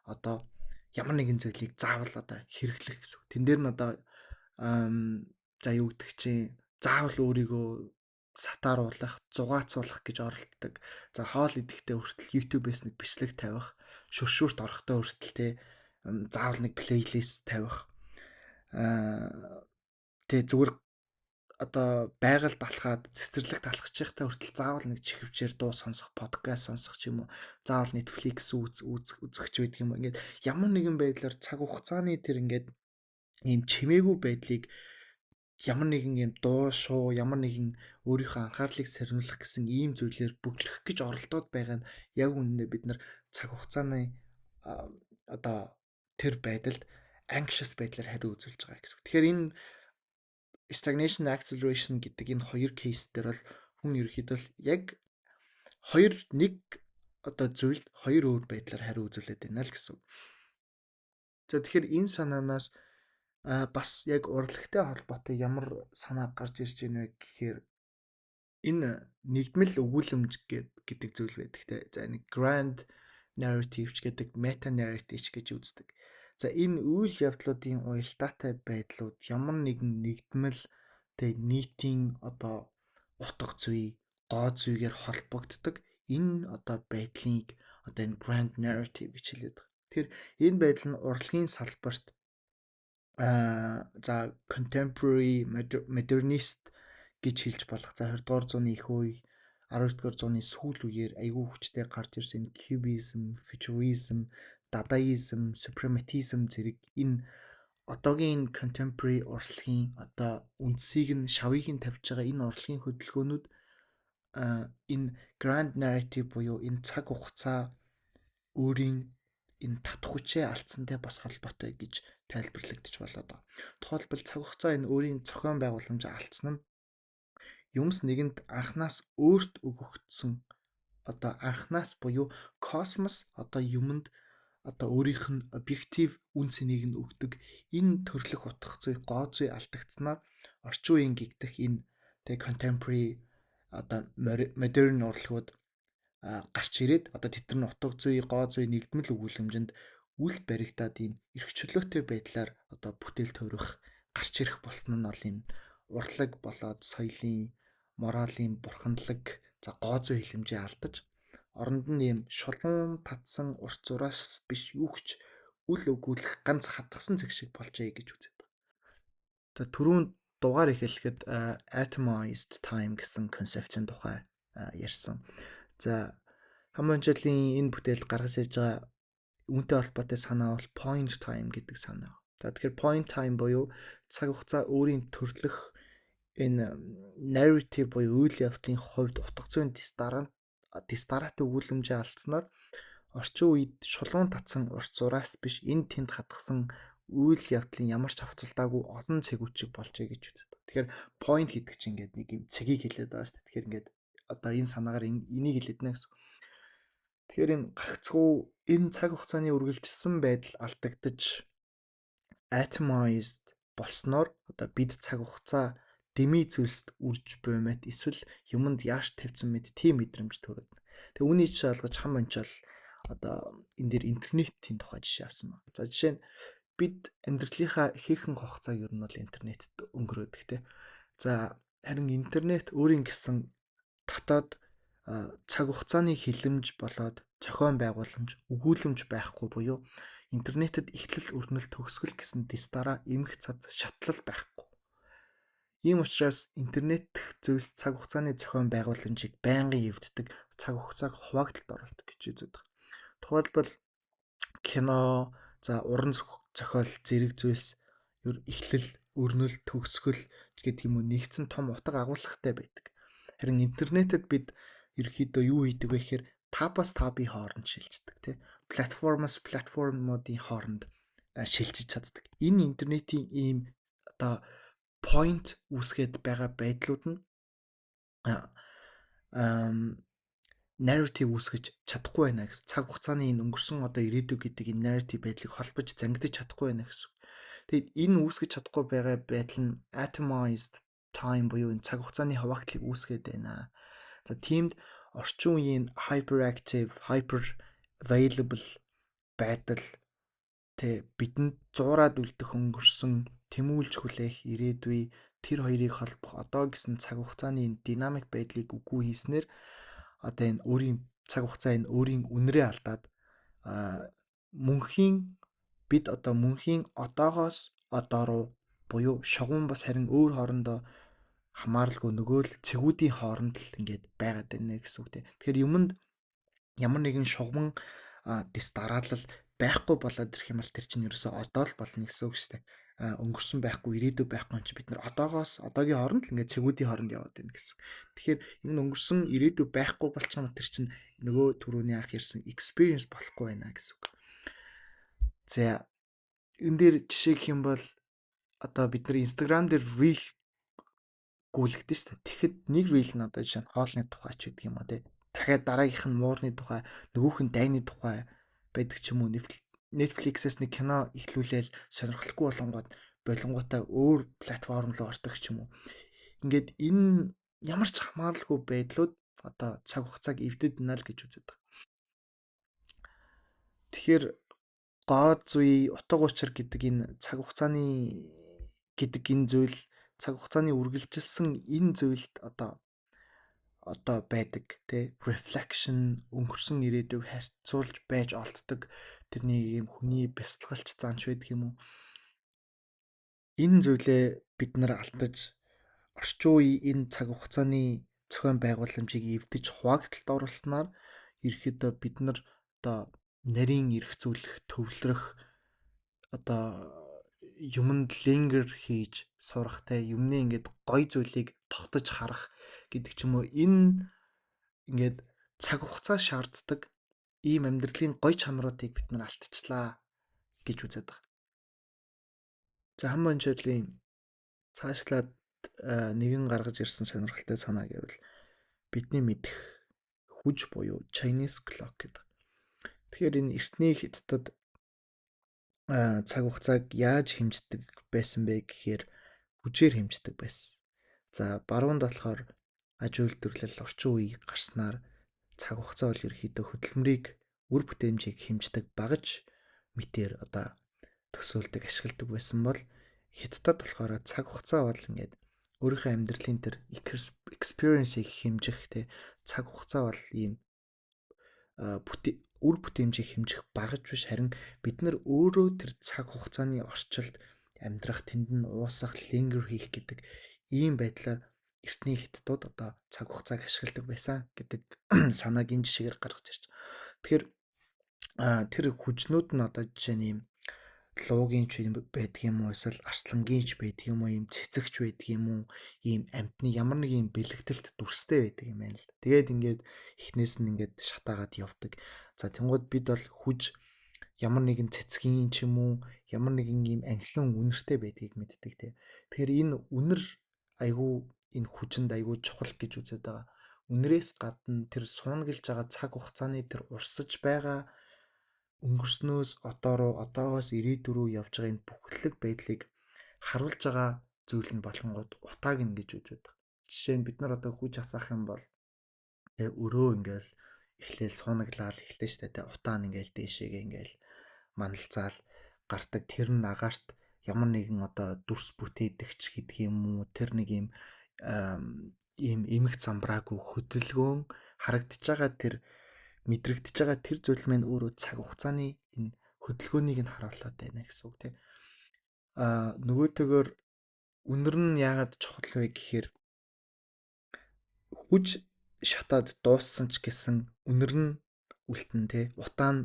одоо ямар нэгэн зүйлийг заавал одоо хэрэглэх гэсэн. Тэн дээр нь одоо за юу гэдэг чинь заавал өөрийгөө сатааруулах, зугаацуулах гэж оролддог. За, хоол идэхдээ хүртэл YouTube-ээс нэг бичлэг тавих, шүршүүрт орохдоо хүртэл, те, заавал нэг playlist тавих. Тэгээ зүгээр одоо байгальд алхаад, цэцэрлэгт алхаж байхдаа хүртэл заавал нэг чихвчээр дуу сонсох, подкаст сонсох ч юм уу, заавал Netflix үзэх ч байдаг юм. Ингээд ямар нэгэн байдлаар цаг хугацааны тэр ингээд ийм чимээгүй байдлыг ямар нэгэн юм дуу шуу, ямар нэгэн өөрийнхөө анхаарлыг сэрнүүлэх гэсэн ийм зүйлээр бөглөх гэж оролдоод байгаа нь яг үнэндээ бид нар цаг хугацааны одоо тэр байдалд anxious байдлаар хариу үзүүлж байгаа гэсэн. Тэгэхээр энэ stagnation, acceleration гэдэг энэ хоёр case дээр бол хүн ерөөхдөө яг хоёр нэг одоо зүйлд хоёр өөр байдлаар хариу үзүүлээд байна л гэсэн. За, тэгэхээр энэ санаанаас бас яг урлагтай холбоотой ямар санаа гарч ирж байна вэ гэхээр энэ нэгдмэл өгүүлэмж гэдэг зүйл байдаг, те. За, нэг grand narrative ч гэдэг, meta narrative ч гэж үздэг. За, энэ үйл явдлуудын уялдаатай байдлууд ямар нэгэн нэгдмэл, тэ, нийтийн одоо утга зүй, гоо зүйгээр холбогддог. Энэ одоо байдлыг одоо энэ grand narrative гэж хэлээд байгаа. Тэгэхээр энэ байдал нь урлагийн салбарт за contemporary, modernist гэж хэлж болох. За, 20 дугаар зууны их үе, 19 дугаар зууны сүүл үеэр айгүй хүчтэй гарч ирсэн cubism, futurism, дадаизм, супрематизм зэрэг энэ одоогийн энэ contemporary урлагийн одоо үндсийг нь шавыг нь тавьж байгаа энэ урлагийн хөдөлгөөнүүд энэ grand narrative буюу энэ цаг хугацаа өөрийн энэ татах хүчээ алдсантай бас холбоотой гэж тайлбарлагдчих болоод байгаа. Тухайлбал цаг хугацаа энэ өөрийн зохион байгууламж алдсан нь юмс нэгэнд анхнаас өөрт өгөгдсөн одоо анхнаас буюу космос одоо юмд одоо өөрийнх нь объектив үн цэнийг нь өгдөг энэ төрлөх утга зүй гоо зүй алдагдсанаар орчин үеийн гэгдэх энэ тэг contemporary одоо modern урлагууд гарч ирээд одоо тэд нар утга зүй гоо зүй нэгдмэл өгүүлэмжинд үл баригдаад ийм эрх чөлөөтэй байдлаар одоо бүтээл төрөх гарч ирэх болсон нь бол ийм урлаг болоод соёлын моралын бурхандлаг за гоо зүй хэлэмжээ алдаж оронд нь ийм шулуун татсан урт зураас биш юу ч үл өгүүлэх ганц хатгсан цэг шиг болжээ гэж үзээд байна. За түрүүн дугаар эхлэхэд atomized time гэсэн концепцийн тухай ярьсан. За Хамаанчлалын энэ бүтээлд гаргаж ирж байгаа үүнтэй холбоотой санаа бол point time гэдэг санаа. За тэгэхээр point time буюу цаг хугацаа өөрийн төрлөх энэ narrative буюу үйл явдлын хувьд утга зүйн дэс дараатай өгүүлэмжээ алдсанаар орчин үед шулуун татсан урт зураас биш энэ тэнд хатгсан үйл явдлын ямар ч хавцалдаагүй олон цэгүүд шиг болжээ гэж үздэг. Тэгэхээр point гэдэг чинь ингээд нэг юм цэгийг хэлээд байгаа шүү дээ. Тэгэхээр ингээд одоо энэ санаагаар энийг хэлээд нэ гэсэн. Тэгэхээр энэ гагцхүү энэ цаг хугацааны үргэлжилсэн байдал алдагдаж atomized болсноор одоо бид цаг хугацаа дэмий зүйлсд үрж буймат эсвэл юмд яаш тавьсан мэд тийм мэдрэмж төрөд. Тэгээ үүний жишээ олгож хам ончол одоо энэ дээр интернетийн тухай жишээ авсан байна. За жишээ нь бид амьдралынхаа ихэнх хугацааг ер нь бол интернетэд өнгөрөөдөг те. За харин интернет өөрийн гэсэн дотоод цаг хугацааны хилэмж болоод зохион байгууламж, өгүүлэмж байхгүй буюу интернетэд эхлэл, өрнөл, төгсгөл гэсэн дэс дараа эмх цаз шатлал байхгүй. Ийм учраас интернет дэх зүйлс цаг хугацааны зохион байгууламжийг байнгын эвддэг, цаг хугацааг хуваагдалд оруулдаг гэж үздэг. Тухайлбал кино, за уран зохиол зэрэг зүйлс ер эхлэл, өрнөл, төгсгөл гэдэг юм уу нэгдсэн том утга агуулгатай байдаг. Харин интернетэд бид ерөнхийдөө юу хийдэг вэ гэхээр табаас табын хооронд шилждэг тий. Платформоос платформуудын хооронд шилжиж чаддаг. Энэ интернетийн ийм одоо point үүсгээд байгаа байдлууд нь narrative үүсгэж чадахгүй байна гэсэн. Цаг хугацааны энэ өнгөрсөн одоо ирээдүй гэдэг энэ narrative байдлыг холбож зангидаж чадахгүй байна гэсэн. Тэгээд энэ үүсгэж чадахгүй байгаа байдал нь atomized time буюу энэ цаг хугацааны хуваагдлыг үүсгээд байна. За тиймд орчин үеийн hyperactive, hyper available байдал тэ бидэнд зуураад үлдэх өнгөрсөн тэмүүлж хүлээх ирээдүй тэр хоёрыг холбох одоо гэсэн цаг хугацааны энэ динамик байдлыг үгүй хийснээр одоо энэ өөрийн цаг хугацаа энэ өөрийн үнэрээ алдаад мөнхийн бид одоо мөнхийн одоогоос одоо руу буюу шугам бас харин өөр хоорондоо хамааралгүй нөгөө л цэгүүдийн хооронд л ингээд байгаад байна гэсэн үг тийм. Тэгэхээр юмд ямар нэгэн шугамн дэс дараалал байхгүй болоод ирэх юм бол тэр чинь ерөөсөө одоо л болно гэсэн үг шүү дээ. Өнгөрсөн байхгүй, ирээдүй байхгүй юм чи бид нар одоогоос одоогийн хооронд л ингээд цэгүүдийн хооронд яваад байна гэсэн. Тэгэхээр юм өнгөрсөн ирээдүй байхгүй болчих юм тэр чинь нөгөө түрүүний анх ярьсан experience болохгүй байна гэсэн үг. За энэ дээр жишээ гэх юм бол одоо бид нар Instagram дээр reel гүйлгдэн шүү дээ. Тэгэхэд нэг reel нь одоо жишээ нь хоолны тухай ч гэдэг юм уу те. Дахиад дараагийнх нь муурны тухай, нөгөөх нь дайны тухай байдаг ч юм уу. Netflix-ээс нэг кино эхлүүлээл сонирхолгүй болонгууд болонгуудаа өөр платформ руу ордог ч юм уу. Ингээд энэ ямар ч хамааралгүй байдлууд одоо цаг хугацааг эвдэд байна л гэж үздэг. Тэгэхээр гоо зүй, утга учир гэдэг энэ цаг хугацааны гэдэг энэ зүйл цаг хугацааны үргэлжилсэн энэ зүйлд одоо байдаг тий reflection өнгөрсөн ирээдүйг харьцуулж байж олддог тэрний ийм хүний бясалгалч занч байдаг юм уу. Энэ зүйлээ бид нар алдаж орчин үеийн энэ цаг хугацааны зохион байгууламжийг эвдэж хуваагдалд оруулснаар ерөөхдөө бид нар одоо нарийн эргцүүлэх, төвлөрөх, одоо юмд linger хийж сурах те, юмны ингээд гой зүйлийг тогтож харах гэдэг ч юм уу, энэ ингээд цаг хугацаа шаарддаг ийм амьдралын гой чанаруудыг бид нар алдчихлаа гэж үзээд байгаа. За, Хам Бончолийн цаашлаад нэгэн гаргаж ирсэн сонирхолтой санаа гэвэл бидний мэдэх хүж буюу Chinese clock гэдэг. Тэгэхээр энэ эртний Хятадд цаг хугацааг яаж хэмждэг байсан бэ гэхээр хүжээр хэмждэг байсан. За, баруунд болохоор аж үйлдвэрлэл, орчин үе гарснаар цаг хугацаа бол ерөнхийдөө хөдөлмөрийг, үр бүтээмжийг хэмждэг багаж мэтээр одоо төсөөлдөг, ашигладаг байсан бол Хятадд болохоор цаг хугацаа бол ингээд өөрийнхөө амьдралын тэр experience-ийг хэмжих те, цаг хугацаа бол ийм үр бүтээмжийг хэмжих багаж биш, харин бид нар өөрөө тэр цаг хугацааны орчилд амьдрах, тэнд нь уусах, linger хийх гэдэг ийм байдлаар эртний Хятадууд одоо цаг хугацааг ашигладаг байсан гэдэг санааг энэ жишээгээр гаргаж ирж. Тэгэхээр тэр хүжнүүд нь одоо жишээ нь ийм луугийн ч байдаг юм уу, эсвэл арслангийн ч байдаг юм уу, ийм цэцэгч байдаг юм уу, ийм амьтны ямар нэг ийм бэлэгдэлт дүрстэй байдаг юм байна л да. Тэгээд ингээд эхнээс нь ингээд шатаагаад явдаг. За, тэнгууд бид бол хүж ямар нэгэн цэцгийн ч юм уу, ямар нэгэн ийм анхлан үнэртэй байдгийг мэддэг те. Тэгэхээр энэ үнэр айгүй, энэ хүчинд айгүй чухал гэж үзээд байгаа. Үнэрээс гадна тэр суунаглаж байгаа цаг хугацааны тэр урсаж байгаа, өнгөрснөөс одоо руу, одоогоос ирээдүй рүү явж байгаа энэ бүхэлэг байдлыг харуулж байгаа зүйл нь болонгууд утааг нь гэж үзээд байгаа. Жишээ нь бид нар одоо хүж асаах юм бол тэгээ өрөө ингээл эхлээл суунаглал эхлэв штэ тэ, утаа нь ингээл дээшээгээ ингээл маналцаал гардаг. Тэр нь агаарт ямар нэгэн одоо дүрс бүтээдэгч гэдэг юм уу, тэр нэг юм ийм эмх замбраагүй хөдөлгөөн харагдаж байгаа, тэр мэдрэгдэж байгаа тэр зүйл мэн өөрөө цаг хугацааны энэ хөдөлгөөнийг нь харуулад байна гэсэн үг тийм. А нөгөөтэйгөр үнэр нь яагаад чухал вэ гэхээр хүж шатаад дууссан ч гэсэн үнэр нь үлдэн те, утаа нь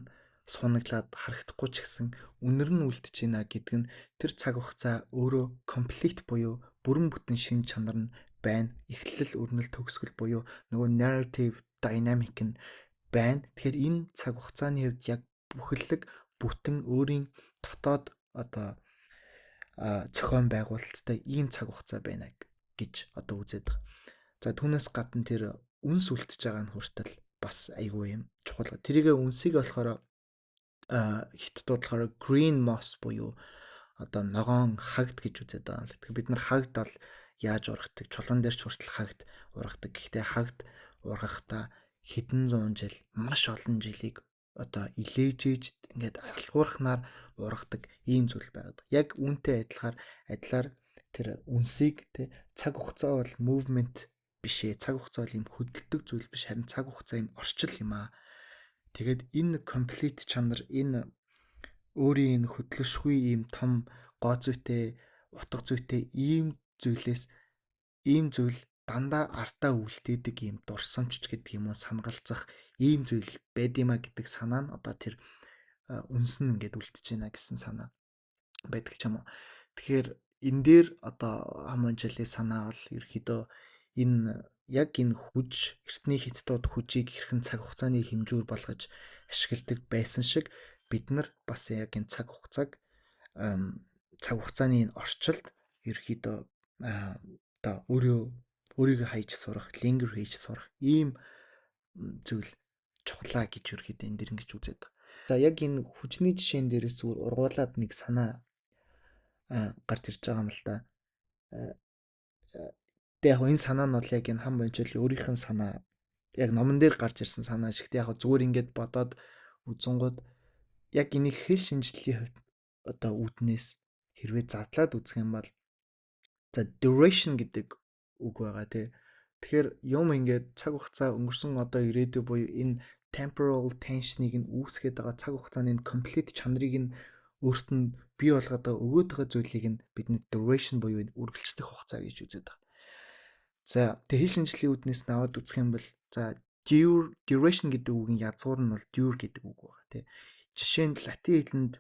суунаглаад харагдахгүй ч гэсэн үнэр нь үлдэж байна гэдэг нь тэр цаг хугацаа өөрөө complete буюу бүрэн бүтэн шин чанар нь байна. Эхлэл, өрнөл, төгсгөл буюу нөгөө narrative dynamic нь байна. Тэгэхээр энэ цаг хугацааны хувьд яг бүхэллэг бүтэн өөрийн дотоод одоо зохион байгуулалттай ийм цаг хугацаа байна гэж одоо үзээд байгаа. За, түүнээс гадна тэр үнс үлдэж байгаа нь хүртэл бас айгүй юм чухал. Тэрийг үнсийг болохоор Хятадууд болохоор green moss буюу одоо ногоон хагд гэж үзээд байгаа юм л. Тэгэхээр бид нар хагд бол яаж ургадаг? Чулуун дээр ч хүртэл хагд ургадаг. Гэхдээ хагд ургахдаа хэдэн зуун жил, маш олон жилийг одоо илээжээж ингээд алгуурхнаар ургадаг ийм зүйл байгаад. Яг үүнтэй адилхаар адилаар тэр үнсийг тэ, цаг хугацаа бол movement биш ээ. Цаг хугацаа бол ийм хөдөлдөг зүйл биш, харин цаг хугацаа ийм орчил юм аа. Тэгээд энэ complete чанар, энэ өөрийн энэ хөдлөшгүй ийм том гоо зүйтэй, утга зүйтэй ийм зүйлээс, ийм зүйл дандаа ардаа үлдээдэг ийм дурсамж гэдэг юм уу, санагалзах ийм зүйл байд юма гэдэг санаа нь одоо тэр үнс нь ингээд үлдэж байна гэсэн санаа байдаг ч юм уу. Тэгэхээр энэ дээр одоо Хамонжлийн санаа бол ерөөхдөө энэ яг энэ хүж, эртний Хятадууд хүжийг хэрхэн цаг хугацааны хэмжүүр болгож ашигладаг байсан шиг бид нар бас яг энэ цаг хугацааг, цаг хугацааны энэ орчилд ерөөхдөө одоо өөрөө өөрийгөө хайж сурах, linger хийж сурах ийм зүйл чухлаа гэж ерөөхдөө энэ дэр ингэж үзээд байгаа. За, яг энэ хүчний жишээн дээрээс зүгээр ургуулад нэг санаа гарч ирж байгаа юм л да. Тэгээ яг энэ санаа нь бол яг энэ Хам Бончоли өөрийнх нь санаа, яг номон дээр гарч ирсэн санаа шиг. Яг зүгээр ингээд бодоод үзэнгууд яг энийг хэл шинжиллийн хувьд одоо үүднээс хэрвээ задлаад үзэх юм бол, за, duration гэдэг үг байгаа тий. Тэгэхээр юм ингээд цаг хугацаа, өнгөрсөн, одоо, ирээдүй буюу энэ temporal tension-ыг нь үүсгээд байгаа, цаг хугацааны энэ complete чанарыг нь өөрт нь бий болгоод байгаа, өгөөд байгаа зүйлийг нь бидний duration буюу энэ үргэлжлэх хугацаа гэж үзээд байгаа. За, тэгээ хэл шинжилгээний үүднээс нь аваад үзэх юм бол за Duration гэдэг үгийн язгуур нь бол dur гэдэг үг байна тий. Жишээ нь латин хэлэнд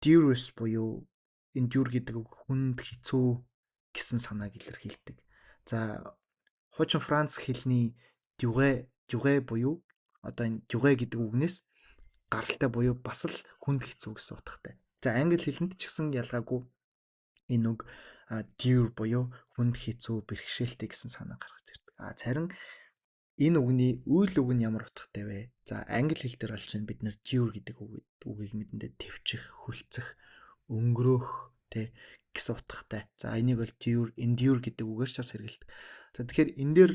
durus буюу энэ dur гэдэг үг хүнд, хэцүү гэсэн санааг илэрхийлдэг. За, хуучин Франц хэлний durée, durée буюу одоо энэ durée гэдэг үгнээс гаралтай буюу бас л хүнд, хэцүү гэсэн утгатай. За, англи хэлэнд ч гэсэн ялгаагүй энэ үг dur буюу хүнд, хэцүү, бэрхшээлтэй гэсэн санаа гаргаж ирдэг. А харин энэ үгний үйл үг нь ямар утгатай вэ? За, англи хэл дээр болж байна, бид нэр dure гэдэг үгийг мэдэндээ тэвчих, хөлцөх, өнгөрөөх тэ гэсэн утгатай. За, энийг бол dure, endure гэдэг үгээр ч бас хэрэглэдэг. За, тэгэхээр энэ дээр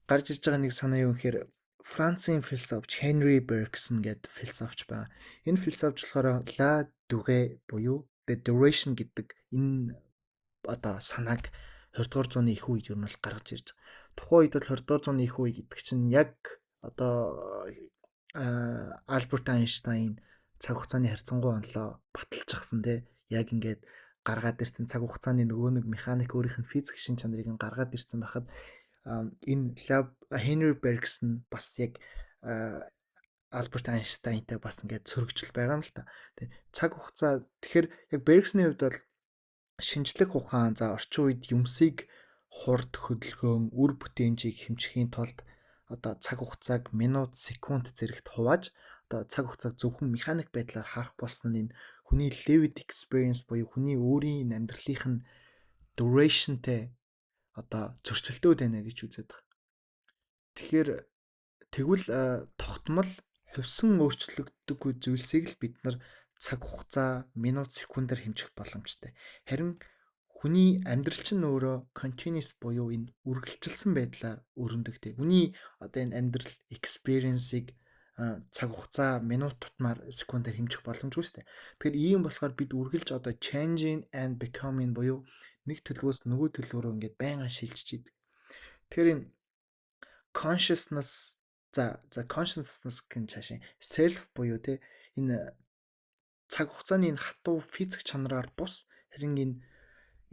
гарч ирж байгаа нэг санаа юу гэхээр Францын философч Henri Bergson гэдэг философч байна. Энэ философч болохоор la durée буюу the duration гэдэг энэ одоо санааг 20 дугаар зууны их үед ер нь бол гаргаж ирж байгаа. Тухайн үед бол 20 дугаар зууны их үе гэдэг чинь яг одоо Альберт Айнштайн цаг хугацааны харьцангуй онолоо баталчихсан те, яг ингээд гаргаад ирсэн, цаг хугацааны нөгөө нэг механик, өөрийнх нь физик шин чанарыг нь гаргаад ирсэн байхад энэ Henri Bergson бас яг Альберт Айнштайнтай бас ингээд сөрөгчл байгаа юм л та. Тэ, цаг хугацаа, тэгэхээр яг Бергсны хувьд бол шинжлэх ухаан, за, орчин үед юмсыг хурд хөдөлгөөн, үр бүтээмжийг хэмжихийн тулд одоо цаг хугацааг минут, секунд зэрэгт хувааж, одоо цаг хугацааг зөвхөн механик байдлаар харах болсон нь энэ хүний lived experience буюу хүний өөрийн амьдралынх нь duration-тэй одоо зөрчилдөөд байна гэж үзээд байгаа. Тэгэхээр тэгвэл тогтмол хувьсан өөрчлөгддөггүй зүйлсийг л бид нар цаг хугацаа, минут, секундаар хэмжих боломжтой. Харин хүний амьдрал чинь өөрөө continuous буюу энэ үргэлжилсэн байдлаар өрнөдөг. Хүний одоо энэ амьдрал experience-ыг цаг хугацаа, минут тутмаар, секундаар хэмжих боломжгүй шүү дээ. Тэгэхээр ийм болохоор бид үргэлж одоо changing and becoming буюу нэг төлөвөөс нөгөө төлөв рүү ингээд байнга шилжиж идэг. Тэгэхээр энэ consciousness, за consciousness гэн цаашаа self буюу те энэ цаг хугацааны энэ хатуу физик чанараар бус, харин энэ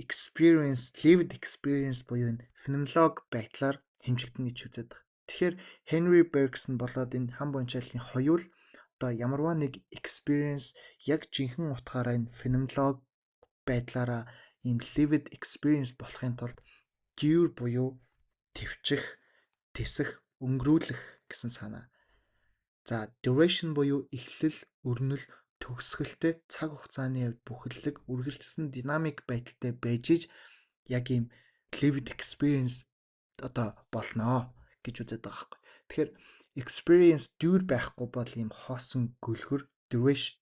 experience, lived experience буюу энэ феноменологи байдлаар хэмжигдэнэ гэж үзээд байгаа. Тэгэхээр Henri Bergson болоод энэ Хам Бончалын хоёул одоо ямарваа нэг experience яг жинхэнэ утгаараа энэ феноменологи байдлаараа ийм lived experience болохын тулд dur буюу тэвчих, тэсэх, өнгөрүүлэх гэсэн санаа. За, duration буюу эхлэл, өрнөл, төгсгөлтэй цаг хугацааны хувьд бүхэллэг үргэлжилсэн динамик байдалтай байж иж яг ийм lived experience одоо болноо гэж үзээд байгаа байхгүй. Тэгэхээр experience dur байхгүй бол ийм хоосон гөлгөр, duration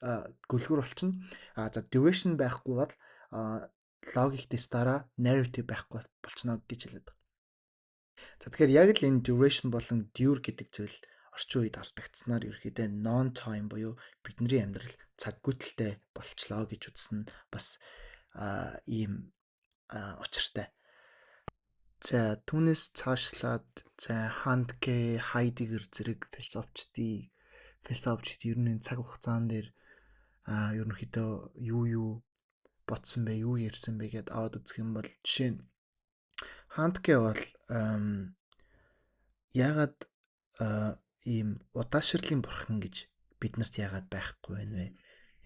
гөлгөр болчихно. А за, duration байхгүй бол логик тестаараа narrative байхгүй болчихно гэж хэлээд байгаа. За, тэгэхээр яг л энэ duration болон dur гэдэг зүйл орчин үед алдагдсанаар ерөөхдөө non time буюу бидний амьдрал цаг гүтэлтэй болчлоо гэж үзсэн бас ийм учиртай. За, түүнээс цаашлаад, за, Хандке, Хайдегер зэрэг философчид ер нь цаг хугацаан дээр ерөнхийдөө юу юу бодсон бэ, юу ярьсан бэ гэд аваад үзэх юм бол жишээ нь Хандке бол яагаад ийм удаашрлын бурхан гэж биднэрт яагаад байхгүй байна вэ?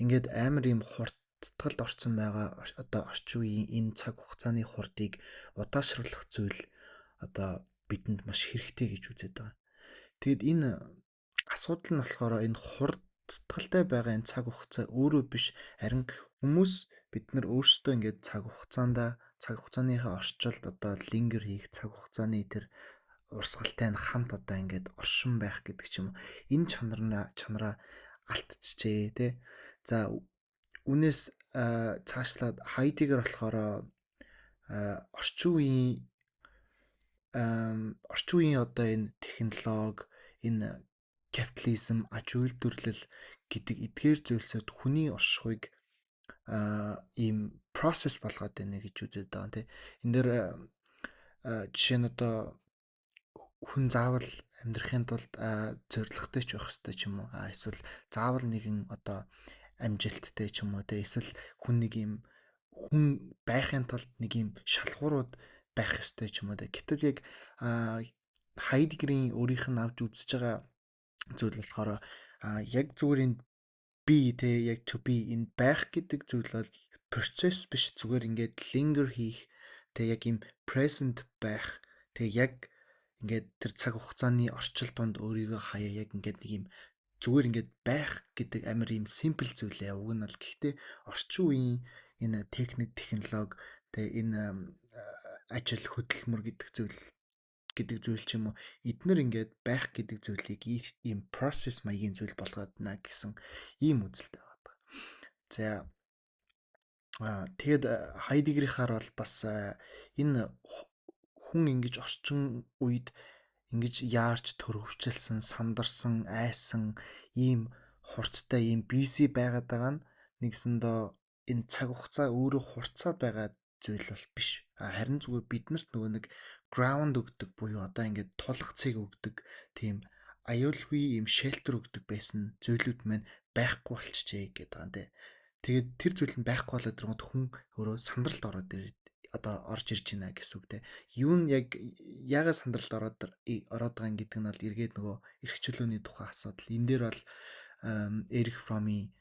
Ингээд амар ийм хурдтгалд орсон байгаа одоо орчин үеийн энэ цаг хугацааны хурдыг удаашруулах зүйл одоо бидэнд маш хэрэгтэй гэж үзээд байгаа. Тэгэд энэ асуудал нь болохоор энэ хурдтгалтай байгаа энэ цаг хугацаа өөрөө биш, харин хүмүүс бид нар өөрсдөө ингээд цаг хугацаанд, цаг хугацааныхаа орчилд одоо linger хийх, цаг хугацааны тэр урсгалтай нь хамт одоо ингээд оршин байх гэдэг ч юм уу. Энэ чанараа алдчихжээ тий. За, үүнээс цаашлаад Хайдегер болохоор орчин үеийн одоо энэ технологи, энэ капитализм, аж үйлдвэрлэл гэдэг эдгээр зүйлсүүд хүний оршихуйг ийм process болгоод байна гэж үзээд байгаа тий. Энэ дээр жишээ нь одоо хүн заавал амьдрахын тулд зоригтой ч байх ёстой ч юм уу. А эсвэл заавал нэгэн одоо амжилттай ч юм уу те, эсвэл хүн нэг юм хүн байхын тулд нэг юм шалгуурууд байх ёстой ч юм уу те. Гэтэл яг Хайдеггерийн өөрийнх нь авч үзэж байгаа зүйл болохоор яг зүгээр энэ be, те, яг to be, энэ байх гэдэг зүйл бол процесс биш, зүгээр ингээд linger хийх, те, яг ийм present байх, тэг яг ингээд тэр цаг хугацааны орчил дунд өөрийгөө хаяа яг ингээд нэг юм зүгээр ингээд байх гэдэг амар ийм simple зүйлээ уг нь бол. Гэхдээ орчин үеийн энэ техник, технологи, тэг энэ ажил хөдөлмөр гэдэг зүйл ч юм уу, эднэр ингээд байх гэдэг зүйлийг ийм process маягийн зүйл болгоод на гэсэн ийм үзэлтэй байгаа. За, тэгээд Хайдеггерийнхаар бол бас энэ хүн ингэж орчин үед ингэж яарч төрөвчлсөн, сандарсан, айсан, ийм хурдтай, ийм busy байгаад байгаа нь нэгсэндөө энэ цаг хугацаа өөрөө хурцаад байгаа зүйл бол биш. Харин зүгээр биднэрт нөгөө нэг ground өгдөг буюу одоо ингээд тулах цэг өгдөг, тийм аюулгүй ийм shelter өгдөг байсан зүйлүүд маань байхгүй болчихжээ гэдэг байгаа юм те. Тэгээд тэр зүйл нь байхгүй болоод ирэнгүүт хүн өөрөө сандралд ороод одоо орж ирж байна гэсэн үг те. Юу нь яг яагаад сандралд ороод байгаа юм гэдэг нь бол эргээд нөгөө эрх чөлөөний тухай асуудал. Энэ дээр бол Эрих Фромын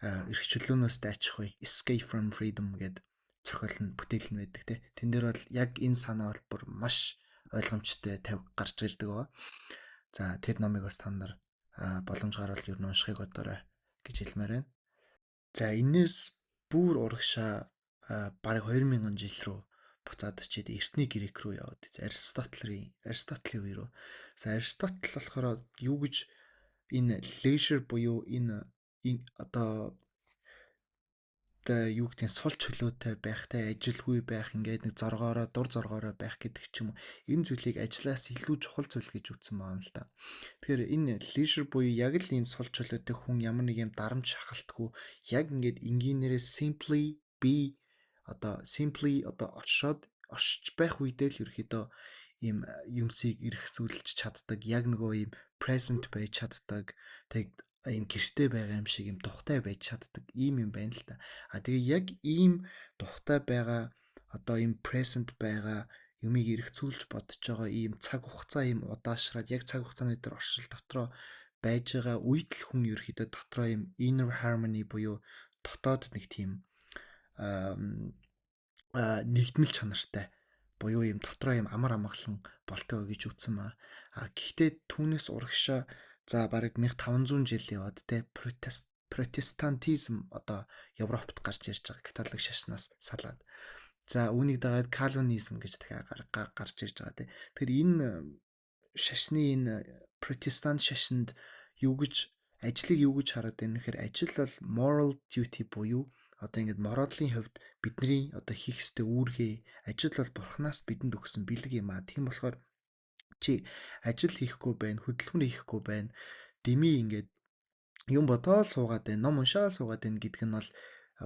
эрх чөлөөнөөс дайчих бай, Escape from Freedom гэдэг зохиол нь, бүтээл нь байдаг те. Тэн дээр бол яг энэ санаа бол бүр маш ойлгомжтой тавь гарч ирдэг байгаа. За, тэр номыг бас та нар боломж гарвал ер нь уншихыг бодоорой гэж хэлмээр байна. За, энээс бүр урагшаа бараг 2000 жил рүү буцаад очиад эртний Грек рүү яваад, Аристотелийн үе рүү. За, Аристотель болохоор юу гэж энэ leisure буюу энэ одоо юу гэдгийг, сул чөлөөтэй байхтай, ажилгүй байх, ингээд нэг зоргоороо, дур зоргоороо байх гэдэг ч юм уу, энэ зүйлийг ажлаас илүү чухал зүйл гэж үзсэн байгаа юм л та. Тэгэхээр энэ leisure буюу яг л ийм сул чөлөөтэй хүн ямар нэг юм дарамт шахалтгүй яг ингээд энгийнээрээ simply be, одоо simply одоо оршоод оршиж байх үедээ л ерөөхдөө ийм юмсыг эргцүүлж чаддаг, яг нөгөө ийм present байж чаддаг, тэг ийм гэрте байгаа юм шиг ийм тухтай байж чаддаг ийм юм байна л та. А тэгээ яг ийм тухтай байгаа, одоо ийм present байгаа юмыг эргцүүлж бодож байгаа ийм цаг хугацаа ийм удаашраад яг цаг хугацааны дээр оршил дотроо байж байгаа үед л хүн ерөөхдөө дотроо ийм inner harmony буюу дотоод нэг тийм нэгдмэл чанартай буюу ийм дотроо ийм амар амгалан болтгоо гэж үзсэн маа. А гэхдээ түүнээс урагшаа, за, бараг 1500 жил яваад те, протестантизм одоо Европт гарч ирж байгаа католик шашнаас салаад. За, үүнийг дагаад кальвинизм гэж дахиад гарч ирж байгаа те. Тэгэхээр энэ шашны, энэ протестант шашинд юу гэж, ажлыг юу гэж хараад байна гэхээр ажил бол moral duty буюу одоо ингээд моралын хувьд бидний одоо хийх ёстой үүргээ, ажил бол бурхнаас бидэнд өгсөн бэлэг юм аа. Тийм болохоор чи ажил хийхгүй байна, хөдөлмөр хийхгүй байна, дэмий ингээд юм бодоол суугаад байна, ном уншаал суугаад байна гэдг нь бол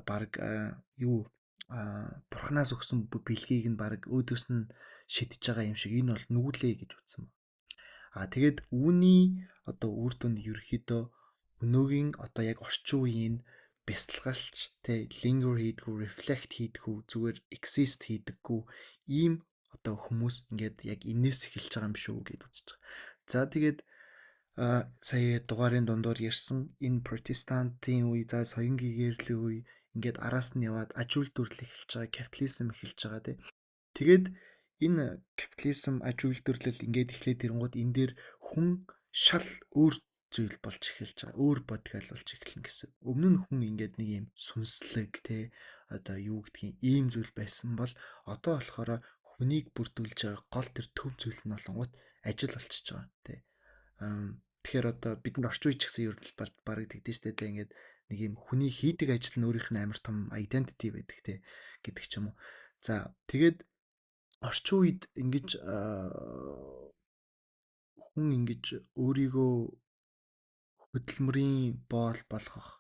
баг юу бурхнаас өгсөн бэлгийг нь баг өөдөөс нь шидэж байгаа юм шиг, энэ бол нүглээ гэж үзсэн ба. А тэгээд үүний одоо үр дүнд ерөөхдөө өнөөгийн одоо яг орчин үеийн бясалгалч те, linger хийдгүү, reflect хийдгүү, зүгээр exist хийдэггүй ийм одоо хүмүүс ингээд яг энээс эхэлж байгаа юм шүү гэд үзэж байгаа. За, тэгээд сая дугаарын дундуур ярьсан энэ протестантын үе, за, соён гэгэрлийн үе, ингээд араас нь яваад аж үйлдвэрлэл эхэлж байгаа, капитализм эхэлж байгаа тий. Тэгээд энэ капитализм, аж үйлдвэрлэл ингээд эхлээд ирэнгүүт энэ дээр хүн шал өөр зүйл болж эхэлж байгаа. Өөр бодгиал болж эхэлнэ гэсэн. Өмнө нь хүн ингээд нэг юм сүнслэг те, одоо юу гэдгийг, ийм зүйл байсан бол одоо болохоор хүнийг бүрдүүлж байгаа гол тэр төв зүйл нь болонгууд ажил болчихж байгаа тий. Тэгэхээр одоо бид нар орчин үеч гэсэн ер нь бараг тэгдэж штэ тий, ингээд нэг юм хүний хийдэг ажил нь өөрийнх нь амар том identity байдаг те гэдэг ч юм уу. За, тэгээд орчин үед ингэж хүн ингэж өөрийгөө хөдөлмөрийн боол болгох,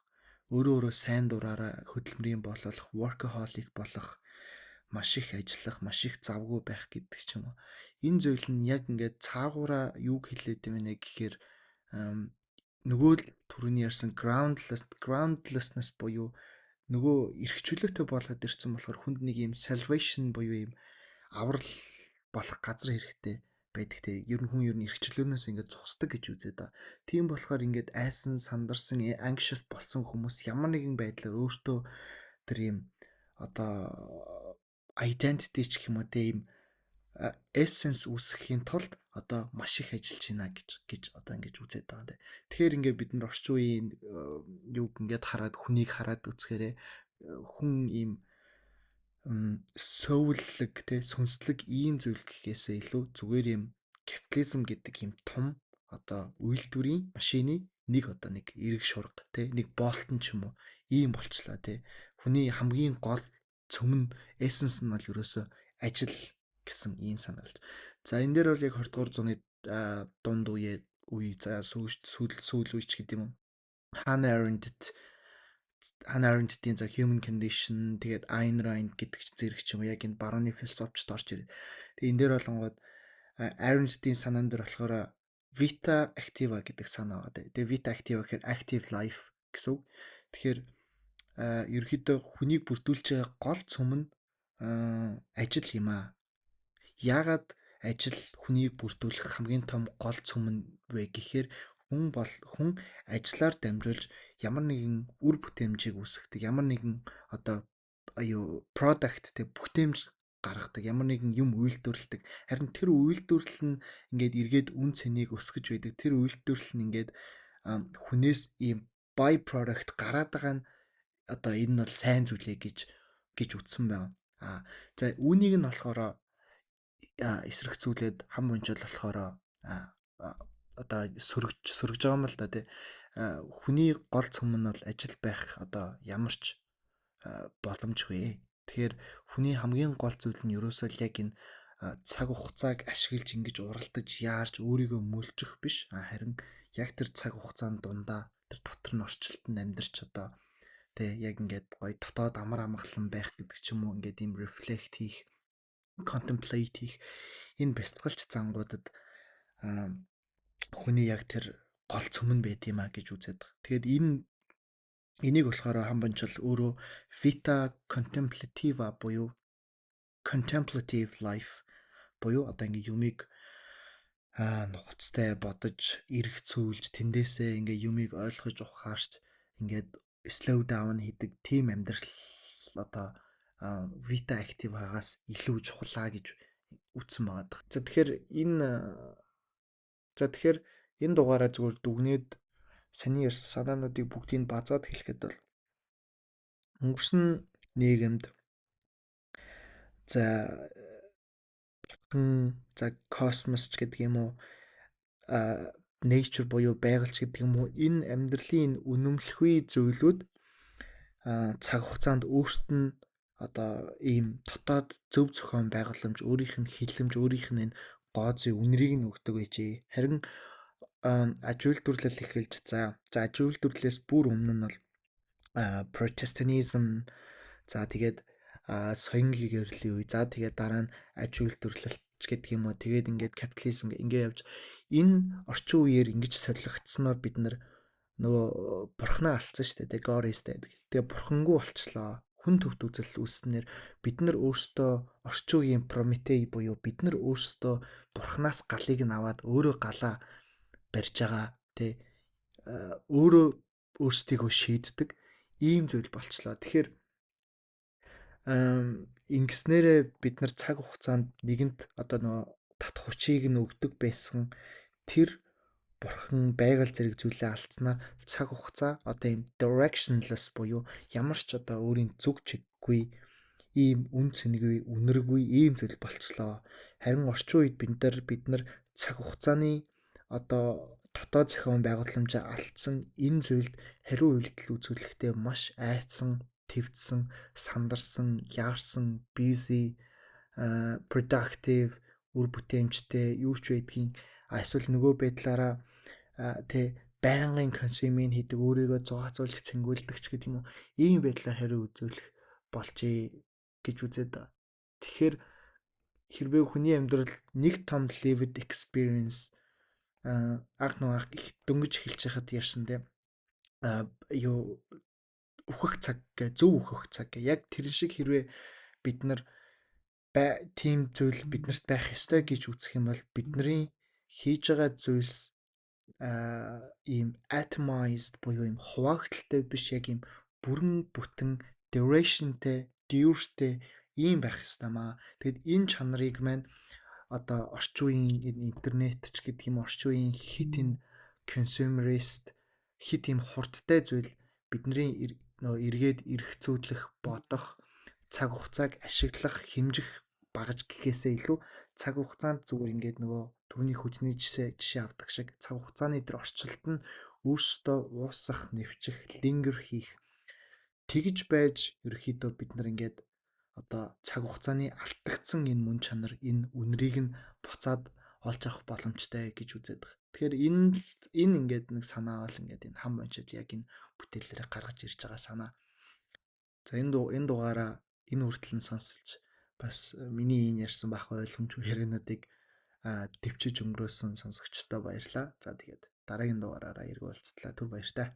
өөрөө өөрөө сайн дураараа хөдөлмөрийн боол болох, workaholic болох, маш их ажиллах, маш их завгүй байх гэдэг ч юм уу. Энэ зүйл нь яг ингээд цаагаараа юуг хэлээд юм бэ гэхээр нөгөө л түрүүний ярьсан groundlessness буюу нөгөө эрх чөлөөтэй болгоод ирсэн болохоор хүнд нэг юм salvation буюу юм аврал болох газар хэрэгтэй. байдаг те. Ер нь хүн ер нь эрхчлөөнөөс ингээд зугтдаг гэж үзээд байгаа. Тийм болохоор ингээд айсан, сандарсан, anxious болсон хүмүүс ямар нэгэн байдлаар өөртөө тэр юм одоо identity ч гэх юм уу те, ийм essence үүсгэхийн тулд одоо маш их ажиллаж байна гэж одоо ингэж үзээд байгаа юм те. Тэгэхээр ингээд бид нар орчин үеийн юуг ингээд хараад, хүнийг хараад үзэхээрээ хүн ийм сөүллэг те, сүнслэг ийм зүйл гэхээсээ илүү зүгээр юм капитализм гэдэг ийм том одоо үйлдвэрийн машины нэг одоо нэг эрэг шурга те, нэг болтон ч юм уу ийм болчлоо те. Хүний хамгийн гол цөм нь, essence нь бол ерөөсөө ажил гэсэн ийм санаа болж. За, энэ дээр бол яг 20 дугаар зууны дунд үе, за, сүүл сүүл үе ч гэдэг юм уу. Hannah Arendt-ийн за Human Condition, тэгээд Ayn Rand гэдэг зэрэг ч юм уу, яг энэ барууны философчд орж ирээд. Тэгээ энэ дээр болонгууд Arendt-ийн санаан дээр болохоор Vita Activa гэдэг санаа байгаа. Тэгээ Vita Activa гэхээр active life гэсэн үг. Тэгэхээр ерөнхийдөө хүнийг бүрдүүлж байгаа гол цөм нь ажил юм аа. Яагаад ажил хүнийг бүрдүүлэх хамгийн том гол цөм нь вэ гэхээр хүн бол хүн ажиллаар дамжуулж ямар нэгэн үр бүтээмжийг үүсгэдэг, ямар нэгэн одоо аюу product те, бүтээмж гаргадаг, ямар нэгэн юм үйлдвэрлэдэг. Харин тэр үйлдвэрлэл нь ингээд эргээд үн цэнийг өсгөж байдаг. Тэр үйлдвэрлэл нь ингээд хүнээс ийм by product гараад байгаа нь одоо энэ нь бол сайн зүйлээ гэж үздсэн байна. А за, үүнийг нь болохоор эсрэгцүүлээд хам унжил болохоор одоо сөргөж байгаа юм л да, тий. Хүний гол цөм нь бол ажил байх одоо ямар ч боломжгүй. Тэгэхээр хүний хамгийн гол зүйл нь ерөөсөө л яг энэ цаг хугацааг ашиглаж ингэж уралдаж яарч өөрийгөө мөлжих биш, харин яг тэр цаг хугацаанд дундаа тэр дотор нь орчилт нь амьдарч одоо тэ, яг ингээд гоё дотоод амар амгалан байх гэдэг ч юм уу, ингээд ийм reflect хийх, contemplate хийх энэ бясалгалч зангуудад хүний яг тэр гол цөм нь байд юм а гэж үзээд байгаа. Тэгээд энийг болохоор Хам Бончол өөрөө vita contemplativa буюу contemplative life буюу одоо ингээ юмыг нухацтай бодож, эргцүүлж, тэндээсээ ингээ юмыг ойлгож ухаарч, ингээд slow down хийдэг тийм амьдрал одоо vita activa-гаас илүү чухлаа гэж үздсэн байгаа. За, тэгэхээр энэ дугаараа зүгээр дүгнээд саний ярьсан санаануудыг бүгдийг базаад хэлэхэд бол өнгөрсөн нийгэмд за бурхан, за, космос ч гэдэг юм уу, nature буюу байгаль ч гэдэг юм уу, энэ амьдралын үнэмлэхүй зүйлүүд цаг хугацаанд өөрт нь одоо ийм дотоод зөв зохион байгууламж, өөрийнх нь хилэмж, өөрийнх нь энэ гоо зүй үнэрийг нь өгдөг байжээ. Харин аж үйлдвэрлэл эхэлж, за, аж үйлдвэрлэлээс бүр өмнө нь бол протестантизм, за, тэгээд соён гэгэрлийн үе, за, тэгээд дараа нь аж үйлдвэрлэлт ч гэдэг юм уу, тэгээд ингээд капитализм ингээ явж энэ орчин үеэр ингэж солигдсоноор бид нар нөгөө бурхнаа алдсан шүү дээ, God is dead. Тэгээ бурхангүй болчлоо. Хүн төвт үзэл үүснээр бид нар өөрсдөө орчин үеийн Прометей буюу бид нар өөрсдөө бурхнаас галыг нь аваад өөрөө галаа барьж байгаа тий, өөрөө өөрсдийгөө шийддэг ийм зүйл болчлоо. Тэгэхээр ингэснээрээ бид нар цаг хугацаанд нэгэнт одоо нөгөө татах хүчийг нь өгдөг байсан тэр бурхан, байгаль зэрэг зүйлээ алдсанаар цаг хугацаа одоо ийм directionless буюу ямар ч одоо өөрийн зүг чиггүй, ийм үн цэнгүй, үнэргүй ийм зүйл болчлоо. Харин орчин үед бид нар цаг хугацааны одоо дотоод зохион байгууламжаа алдсан энэ зүйлд хариу үйлдэл үзүүлэхдээ маш айцсан, твдсэн, сандарсан, яарсан, busy, productive, үр бүтээмжтэй юу ч байдгийн, эсвэл нөгөө байдлаараа тэ, байнгын consume хийдэг, өөрийгөө зугаацуулж цэнгүүлдэг ч гэдэг юм уу, ийм байдлаар хариу үзүүлэх болжээ гэж үзээд байгаа. Тэгэхээр хэрвээ хүний амьдрал нэг том lived experience, анх нэг их дөнгөж эхэлж байхад ярьсан тийм юу, үхэх цаг гэ, зөв үхэх цаг гэ, яг тэр шиг хэрвээ бид нар Тийм зүйл биднэрт байх ёстой гэж үзэх юм бол бидний хийж байгаа зүйлс ийм atomized буюу ийм хуваагдaltaй биш, яг ийм бүрэн бүтэн durationтэй, дүүртэй ийм байх ёстой маа. Тэгэд энэ чанарыг маань одоо орчин үеийн интернет ч гэдэг юм, орчин үеийн хит энэ consumerist хит ийм хурдтай зүйл бидний нөгөө эргээд эргцүүлэх, бодох, цаг хугацааг ашиглах, хэмжих багаж гэхээсээ илүү цаг хугацаанд зүгээр ингээд нөгөө түүний хүчний жишээ авдаг шиг цаг хугацааны тэр орчилт нь өөрсдөө уусах, нэвчих, linger хийх тэгж байж ерөөхдөө бид нар ингээд одоо цаг хугацааны алтагдсан энэ мөн чанар, энэ үнэрийг нь буцаад олж авах боломжтой гэж үзээд байгаа. Тэгэхээр энэ ингээд нэг санаа бол ингээд энэ хам уншил яг энэ бүтээлээрээ гаргаж ирж байгаа санаа. За, энэ дугаараа энэ хүртэл нь сонсолж бас миний энэ ярьсан бах ойлгомжгүй яриануудыг төвчөж өнгөрөөсөн сонсогчдод баярлалаа. За, тэгээд дараагийн дугаараараа эргүү уулзтлаа. Түр баяртай.